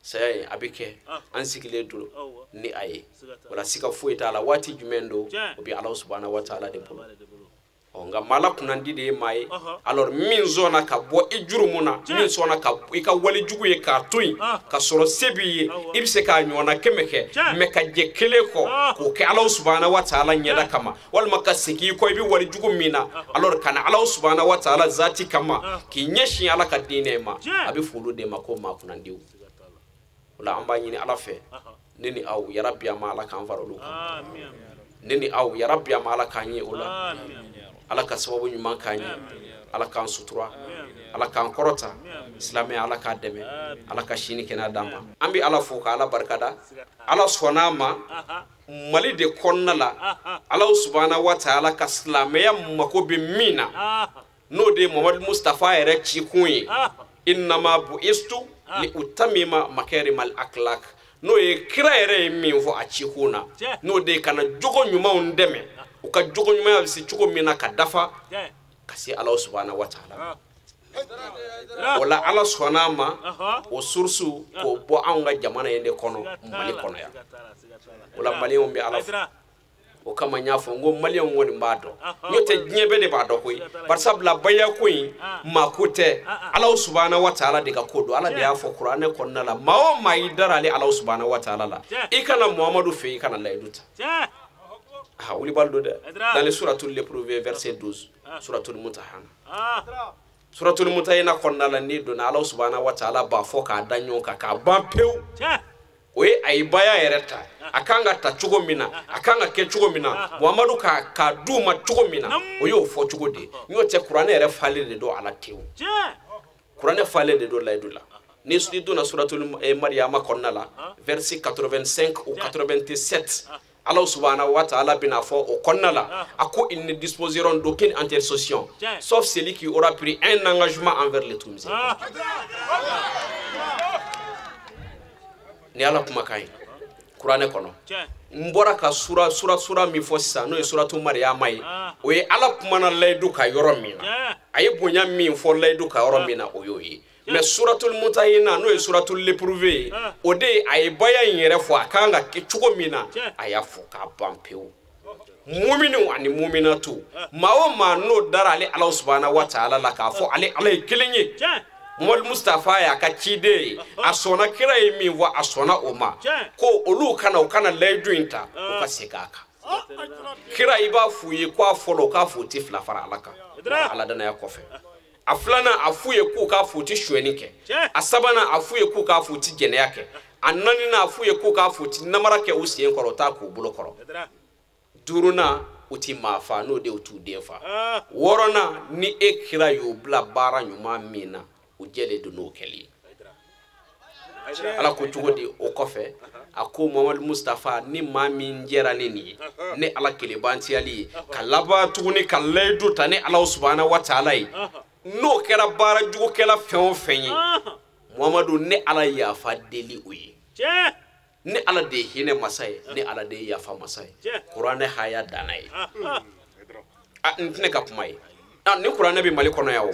saya in a bɛ kɛ, an sigilen don ni a ye, o la siga foyi t'a la. Waati jumɛn don, o bɛ Ala subahana wa taala de bolo. Ɔ nka maa la kunnandi de ye maa ye, alors min sɔnna ka bɔ i jurumu na, min sɔnna ka i ka walejugu ye k'a to yen, ka sɔrɔ se b'i ye, i bɛ se k'a ɲɔgɔnna kɛmɛ kɛ, mɛ ka jɛ kelen kɔ k'o kɛ Ala subahana wa taala ɲɛda kama, walima ka segin i kɔ i bɛ walejugu min na, alors ka na Ala subahana wa taala zati kama, k'i ɲɛsin Ala ka diinɛ ma, a bɛ fɔ olu de ma ko maa kunnandiw. O la an b'a ɲini Ala fɛ, ne ni aw yarabi a ma Ala k'an fara olu kan, ne ni aw yarabi a ma Ala k'an ye o la, Ala ka sababu ɲuman k'an ye, Ala k'an sutura, Ala k'an kɔrɔta, silamɛya Ala k'a dɛmɛ, Ala ka sini kɛnɛya d'an ma. An bɛ Ala fo ka Ala barikada, Ala sɔnna a ma Mali de kɔnɔna la, Ala subahana wa taala ka silamɛya mako bɛ min na, n'o de ye Muhamadu Mustafa yɛrɛ cikun ye, innama bu'istu li utamima makarimal akhlaq, n'o ye kira yɛrɛ ye min fɔ a cikun na, n'o de ye ka na jogo ɲumanw dɛmɛ, u ka jogo ɲumanya bɛ se cogo min na ka dafa ka se Ala subahana wa taala. O la Ala sɔnna a ma o source k'o bɔ anw ka jamana in de kɔnɔ, Mali kɔnɔ yan. O la maliyɛnw bɛ Ala fo, O kama n y'a fɔ n ko maliyɛnw kɔni b'a dɔn, n'o tɛ diɲɛ bɛɛ de b'a dɔn koyi. Barisabula baya ko in maa ko tɛ, Alahu subahana wa taala de ka ko don. Ala de y'a fɔ kuranɛ kɔnɔna la, maa o maa y'i dara ale Alahu subahana wa taala la, i kana Muhamadu fɛ, i kana layidu ta. Ah, wulibali don dɛ. Dans le suratul l'épreuve verset 12, suratul mutahana. Suratul mutahina kɔnɔna la, n'i donna Alahu subahana wa taala b'a fɔ k'a da ɲɔgɔn kan k'a ban pewu. O ye a ye baya yɛrɛ ta, a kan ka ta cogo min na, a kan ka kɛ cogo min na, Muhamadu k'a d'u ma cogo min na, o y'o fɔ cogo de ye. N'o tɛ kuranɛ yɛrɛ falen de don a la tewu. Kuranɛ falen de don layidu la. Ni donna suratul Mariyama kɔnɔna la, verset 85 ou 87, Allah subhanahu wa ta'ala bɛna fɔ o kɔnɔna la, a ko ils ne disposeront d'aucune intercession, sauf celui qui aura pris un engagement envers le tout miséricordieux. Ni Ala kumakan ye kuranɛ kɔnɔ, n bɔra ka sura min fɔ sisan, n'o ye suratu Mariyama ye, o ye Ala kumana layidu ka yɔrɔ min na, a ye bonya min fɔ layidu ka yɔrɔ min na, o y'o ye. Mais suratul mutahina, n'o ye suratul l'épreuve ye, o de ye a ye baya in yɛrɛ fɔ a kan ka kɛ cogo min na, a y'a fɔ k'a ban pewu. Muminu ani muminatu, maa o maa n'o dara ale Ala subahana wa taala la k'a fɔ ale Ala ye kelen ye, Muhamadu Mustafa y'a ka ciden ye, a sɔnna kira ye min fɔ, a sɔnna o ma, ko olu kana u kana layidu in ta, u ka segin a kan. Kira i b'a f'u ye k'a fɔlɔ k'a f'u ti fila fara Ala kan, Ala danaya kɔfɛ. A filanan a f'u ye k'u k'a f'u ti sonyɛni kɛ. A sabanan a f'u ye k'u k'a f'u ti jɛnɛya kɛ. A naaninan a f'u ye k'u k'a f'u ti namara kɛ u sen kɔrɔ, u t'a k'u bolo kɔrɔ. Duurunan u ti maa fa, n'o de u t'u den fa. Wɔɔrɔnan ni e kira y'u bila baara ɲuman min na, u jɛlen don n'o kɛli ye. Ala ko cogo di o kɔfɛ, a ko Muhamadu Mustafa, ni maa min jɛra ni nin ye, ne Ala kelebantiyali ye, ka laban tuguni ka layidu ta ne Ala subahana wa taala ye, n'o kɛra baara jugukɛla fɛn o fɛn ye, Muhamadu ne Ala yafa deli o ye. Ne Ala de ye hinɛ masa ye, ne Ala de ye yafa masa ye. Kuranɛ haya danna ye. A n tɛna ka kuma ye. Ni kuranɛ bɛ Mali kɔnɔ yan o,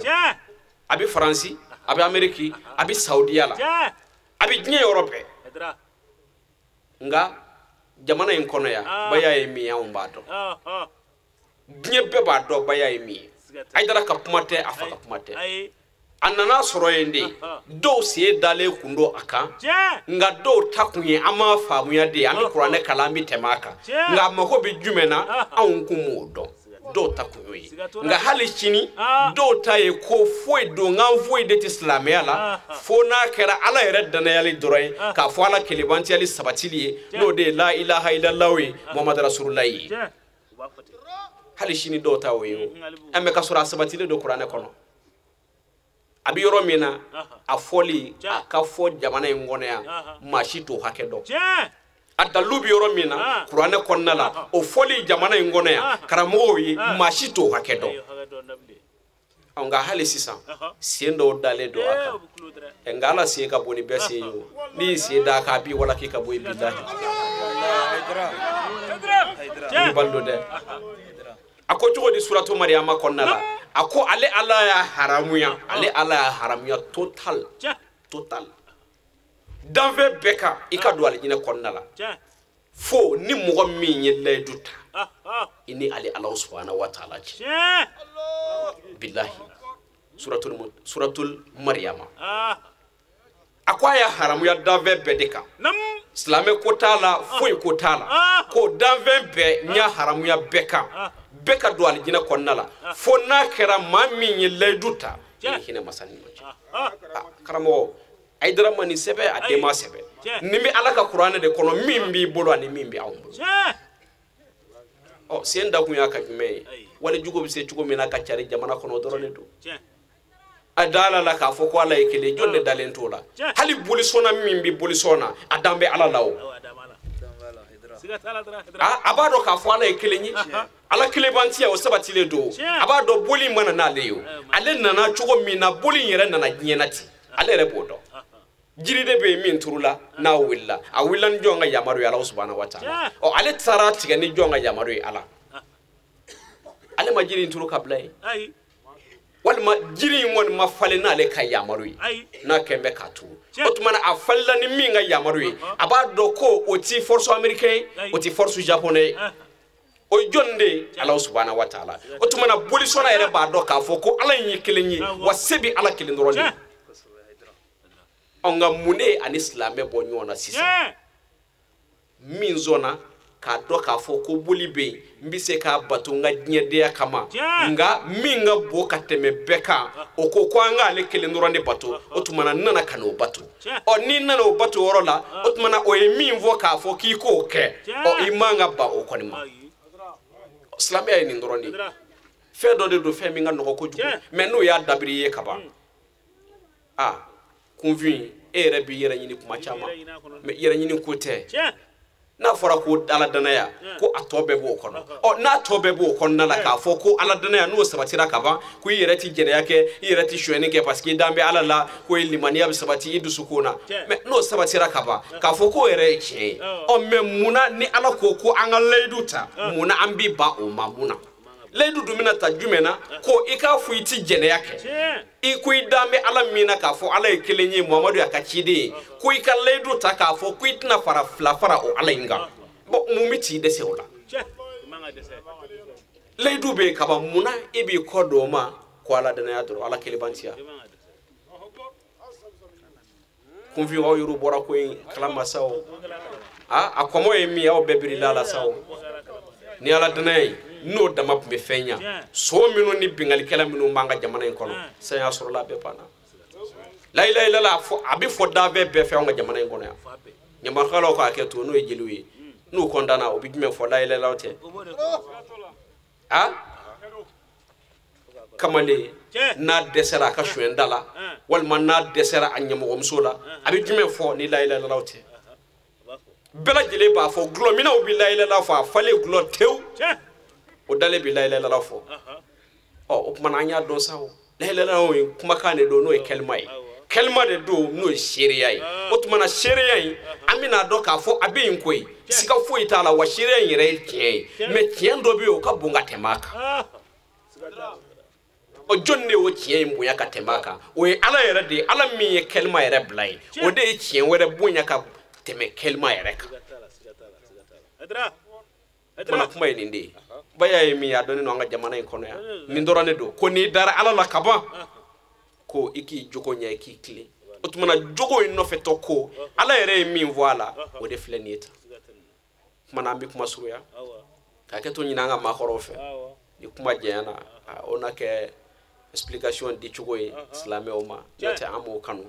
a bɛ Faransi, a bɛ Ameriki, a bɛ Saudiya la, a bɛ diɲɛ yɔrɔ bɛɛ. Nka jamana in kɔnɔ yan, baya ye min ye anw b'a dɔn. Diɲɛ bɛɛ b'a dɔn baya ye min ye. Hayidara ka kuma tɛ, a fa ka kuma tɛ. A nana sɔrɔ yen de, dɔw sen dalen kun don a kan, nka dɔw ta kun ye an m'a faamuya de, an bɛ kuranɛ kalan, an bɛ tɛmɛ a kan. Nka a mako bɛ jumɛn na, anw kun m'o dɔn. Dɔw ta kun y'o ye. Nka hali sini dɔw ta ye ko foyi donkan foyi de tɛ silamɛya la, fo n'a kɛra Ala yɛrɛ danayali dɔrɔn ye, k'a fɔ Ala kelebantiyali sabatili ye, n'o de ye la ilaha illallah ye, Muhamadu rasululayi ye. Hali sini dɔw ta o ye o. Mɛ ka sɔrɔ a sabatilen don kuranɛ kɔnɔ. A bɛ yɔrɔ min na, a fɔli a ka fɔ jamana in kɔnɔ yan, maa si t'o hakɛ dɔn. A dalilu bɛ yɔrɔ min na kuranɛ kɔnɔna la, o fɔli jamana in kɔnɔ yan, karamɔgɔw ye, maa si t'o hakɛ dɔn. Nka hali sisan sen dɔw dalen don a kan. Nka Ala sen ka bon ni bɛɛ sen ye o. N'i y'i sen da a kan, a b'i walaki ka bɔ i bilahi. Wulibali don dɛ. A ko cogo di suratu Mariyama kɔnɔna la, a ko ale Ala y'a haramuya, ale Ala y'a haramuya total, total. Danfɛn bɛɛ kan i ka don alijinɛ kɔnɔna la, fo ni mɔgɔ min ye layidu ta i ni ale Ala subahana wa taala cɛ. Bilahi, suratul Mariyama. A ko a y'a haramuya danfɛn bɛɛ de kan. Silamɛ ko t'a la, foyi ko t'a la, ko danfɛn bɛɛ n y'a haramuya bɛɛ kan, bɛɛ ka don alijinɛ kɔnɔna la, fo n'a kɛra maa min ye layidu ta i ni hinɛ masa ni ɲɔgɔn cɛ. Karamɔgɔ Hayidara ma nin sɛbɛn, a den ma sɛbɛn. Nin bɛ Ala ka kuranɛ de kɔnɔ, min b'i bolo ani min bɛ anw bolo. Ɔ sen da kun y'a ka jumɛn ye? Walijugu bɛ se cogo min na ka cari jamana kɔnɔ, o dɔrɔn de don. A da Ala la k'a fɔ ko Ala ye kelen, jɔn de dalen t'o la? Hali bolisɔnna min bɛ bolisɔn na, a dan bɛ Ala la o. A b'a dɔn k'a fɔ Ala ye kelen ye, Ala kelenbantiya o sabatilen don. A b'a dɔn boli mana n'ale ye o. Ale nana cogo min na, boli in yɛrɛ nana diɲɛ na ten, ale yɛrɛ b'o dɔn. Jiri de bɛ yen min turula n'a wulila, a wulila ni jɔn ka yamaru ye? Ala subahana wa taala. Ɔ ale taara tigɛ ni jɔn ka yamaru ye? Ala. Ale ma jiri in turu ka bila yen, walima jiri in kɔni ma falen n'ale ka yamaru ye, n'a kɛn bɛ k'a turu. O tuma na a falila ni min ka yamaru ye, a b'a dɔn ko o ti force américain ye, o ti force japonais ye. O ye jɔn de ye? Ala subahana wa taala. O tuma na bolisɔnna yɛrɛ b'a dɔn k'a fɔ ko Ala in ye kelen ye, wa se bɛ Ala kelen dɔrɔn de ye. Ɔ nka mun de ye ani silamɛ bɔ ɲɔgɔn na sisan? Min sɔnna k'a dɔn k'a fɔ ko boli bɛ yen, n bɛ se k'a bato n ka diɲɛdenya kama, nka min ka bon ka tɛmɛ bɛɛ kan, o ko ko an k'ale kelen dɔrɔn de bato. O tuma na n nana ka n'o bato. Ɔ n'i nana o bato yɔrɔ la, o tuma na o ye min fɔ k'a fɔ k'i k'o kɛ, ɔ i man ka ban o kɔni ma. Silamɛya ye nin dɔrɔn de ye. Fɛn dɔ de don, fɛn min ka nɔgɔ kojugu, mɛ n'o y'a dabiri i ye ka ban, aa kunfin e yɛrɛ b'i yɛrɛ ɲini kuma caman, mɛ yɛrɛ ɲini ko tɛ. N'a fɔra ko ala danaya, ko a tɔ bɛɛ b'o kɔnɔ. Ɔ n'a tɔ bɛɛ b'o kɔnɔna la k'a fɔ ko ala danaya n'o sabatira ka ban, ko i yɛrɛ ti jɛnɛya kɛ, i yɛrɛ ti sonyɛni kɛ parce que i dan bɛ ala la, ko i limaniya bɛ sabati i dusukun na. Mɛ n'o sabatira ka ban, k'a fɔ k'o yɛrɛ ye tiɲɛ ye. Ɔ mɛ munna ni ala ko ko an ka layidu ta, munna an bi ban o ma? Mun na layidu dun bɛna ta jumɛn na? Ko i k'a fɔ i ti jɛnɛya kɛ, i ko i dan bɛ ala min na k'a fɔ ala ye kelen ye, Muhamadu y'a ka ciden ye, ko i ka layidu ta k'a fɔ ko i tɛna fara fila fara o ala in kan. Bɔn mun bɛ t'i dɛsɛ o la? Layidu bɛ yen kaban, mun na e b'i kɔ don o ma ko ala danaya dɔrɔn, ala kelebantiya? Kunfin aw yɛrɛ bɔra ko in kalama sa o, a kɔmɔ ye min ye, aw bɛɛ birila la sa o. Ni ala danaya ye, n'o dama tun bɛ fɛn ɲa, so minnu ni bingalikɛla minnu b'an ka jamana in kɔnɔ, san y'a sɔrɔ la a bɛɛ banna. Layilayilala a bɛ fɔ danfɛn bɛɛ fɛ anw ka jamana in kɔnɔ yan. Ɲamakalaw k'a kɛ to n'o ye jeliw ye, n'u kɔntanna u bɛ jumɛn fɔ? Layilayilalaw tɛ. A kamalen n'a dɛsɛra a ka sonyɛnda la, walima n'a dɛsɛra a ɲɛmɔgɔmuso la, a bɛ jumɛn fɔ ni layilayilalaw tɛ? Bɛɛ lajɛlen b'a fɔ, gulɔminaw bɛ layilayila fɔ, a falen gulɔ tewu, o dalen bɛ layilayila fɔ. Ɔ o tuma na an y'a dɔn sa o, layilayila ye kumakan de don n'o ye kɛlima ye, kɛlima de don n'o ye seereya ye. O tuma na seereya in, an bɛna dɔn k'a fɔ a bɛ yen koyi, siga foyi t'a la, wa seereya in yɛrɛ ye tiɲɛ ye, mɛ tiɲɛ dɔ bɛ yen o ka bon ka tɛmɛ a kan. Ɔ jɔn de y'o tiɲɛ in bonya ka tɛmɛ a kan? O ye ala yɛrɛ de ye, ala min ye kɛlima yɛrɛ bila ye, o de ye tiɲɛ wɛrɛ bonya ka tɛmɛ kɛlima yɛrɛ kan. Mana kuma ye nin de ye. Baya ye min ye, a dɔnnen don an ka jamana in kɔnɔ yan, nin dɔrɔn de don ko n'i dara ala la ka ban, ko i k'i jogo ɲɛ, i k'i tilen. O tuma na jogo in nɔfɛtɔ ko ala yɛrɛ ye min fɔ a la, o de filɛ nin ye tan. Kuma na an bɛ kuma surunya k'a kɛ to ɲini an ka maakɔrɔw fɛ. Ni kuma janyana, o na kɛ explication di cogo ye silamɛw ma, n'o tɛ an b'o kanu.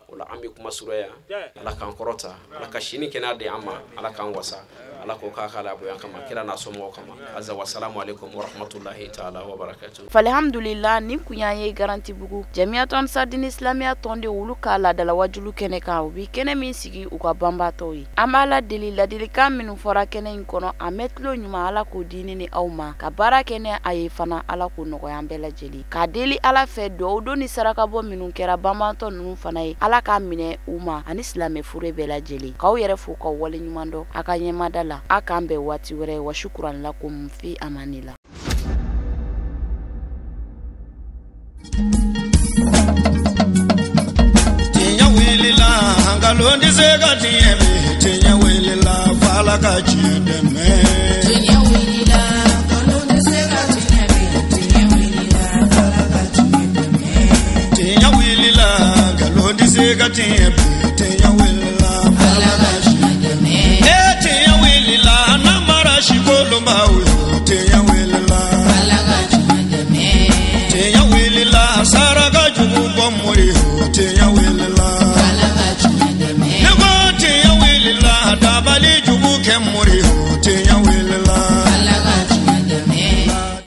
O la an bɛ kuma surunya yan. Ala k'an kɔrɔta, ala ka sini kɛnɛya di an ma, ala k'an wasa, ala k'o k'a k'a la bonya kama, kira n'a somɔgɔw kama. Aza wa salamu aleykum wa rahmatulahi taala wa barakatuh. Alhamdulillah, nin kun y'an ye Garantibugu Jamiyatu Ansardini Islamiya tɔn de olu ka laadala wajulu kɛnɛ kan, u bi kɛnɛ min sigi u ka banbaatɔw ye. An b'a la deli ladilikan minnu fɔra kɛnɛ in kɔnɔ, a mɛn tulo ɲuman ala k'o di ne ni aw ma, ka baara kɛ ni a ye fana ala k'o nɔgɔya an bɛɛ lajɛlen. K'a deli ala fɛ duwawu don ni sarakabɔ minnu kɛra banbaatɔ ninnu fana ye, ala k'a minɛ u ma ani silamɛ fure bɛɛ lajɛlen. K'aw yɛrɛ fo k'aw waleɲuman dɔn a ka ɲɛmada la. A k'an bɛn waati wɛrɛ, wa shukran lakum fi amanila. Tiɲɛ wulila, nkalon tɛ se ka tiɲɛ bi. Tiɲɛ wulila, f'Ala ka tiɲɛ dɛmɛ. Tiɲɛ wulila, nkalon tɛ se ka tiɲɛ bi. Tiɲɛ wulila, f'Ala ka tiɲɛ dɛmɛ. Tiɲɛ wulila, nkalon tɛ se ka tiɲɛ bi. Tiɲɛ wulila, f'Ala ka tiɲɛ dɛmɛ. Ee tiɲɛ wulila, n'an mara si kolonbaw.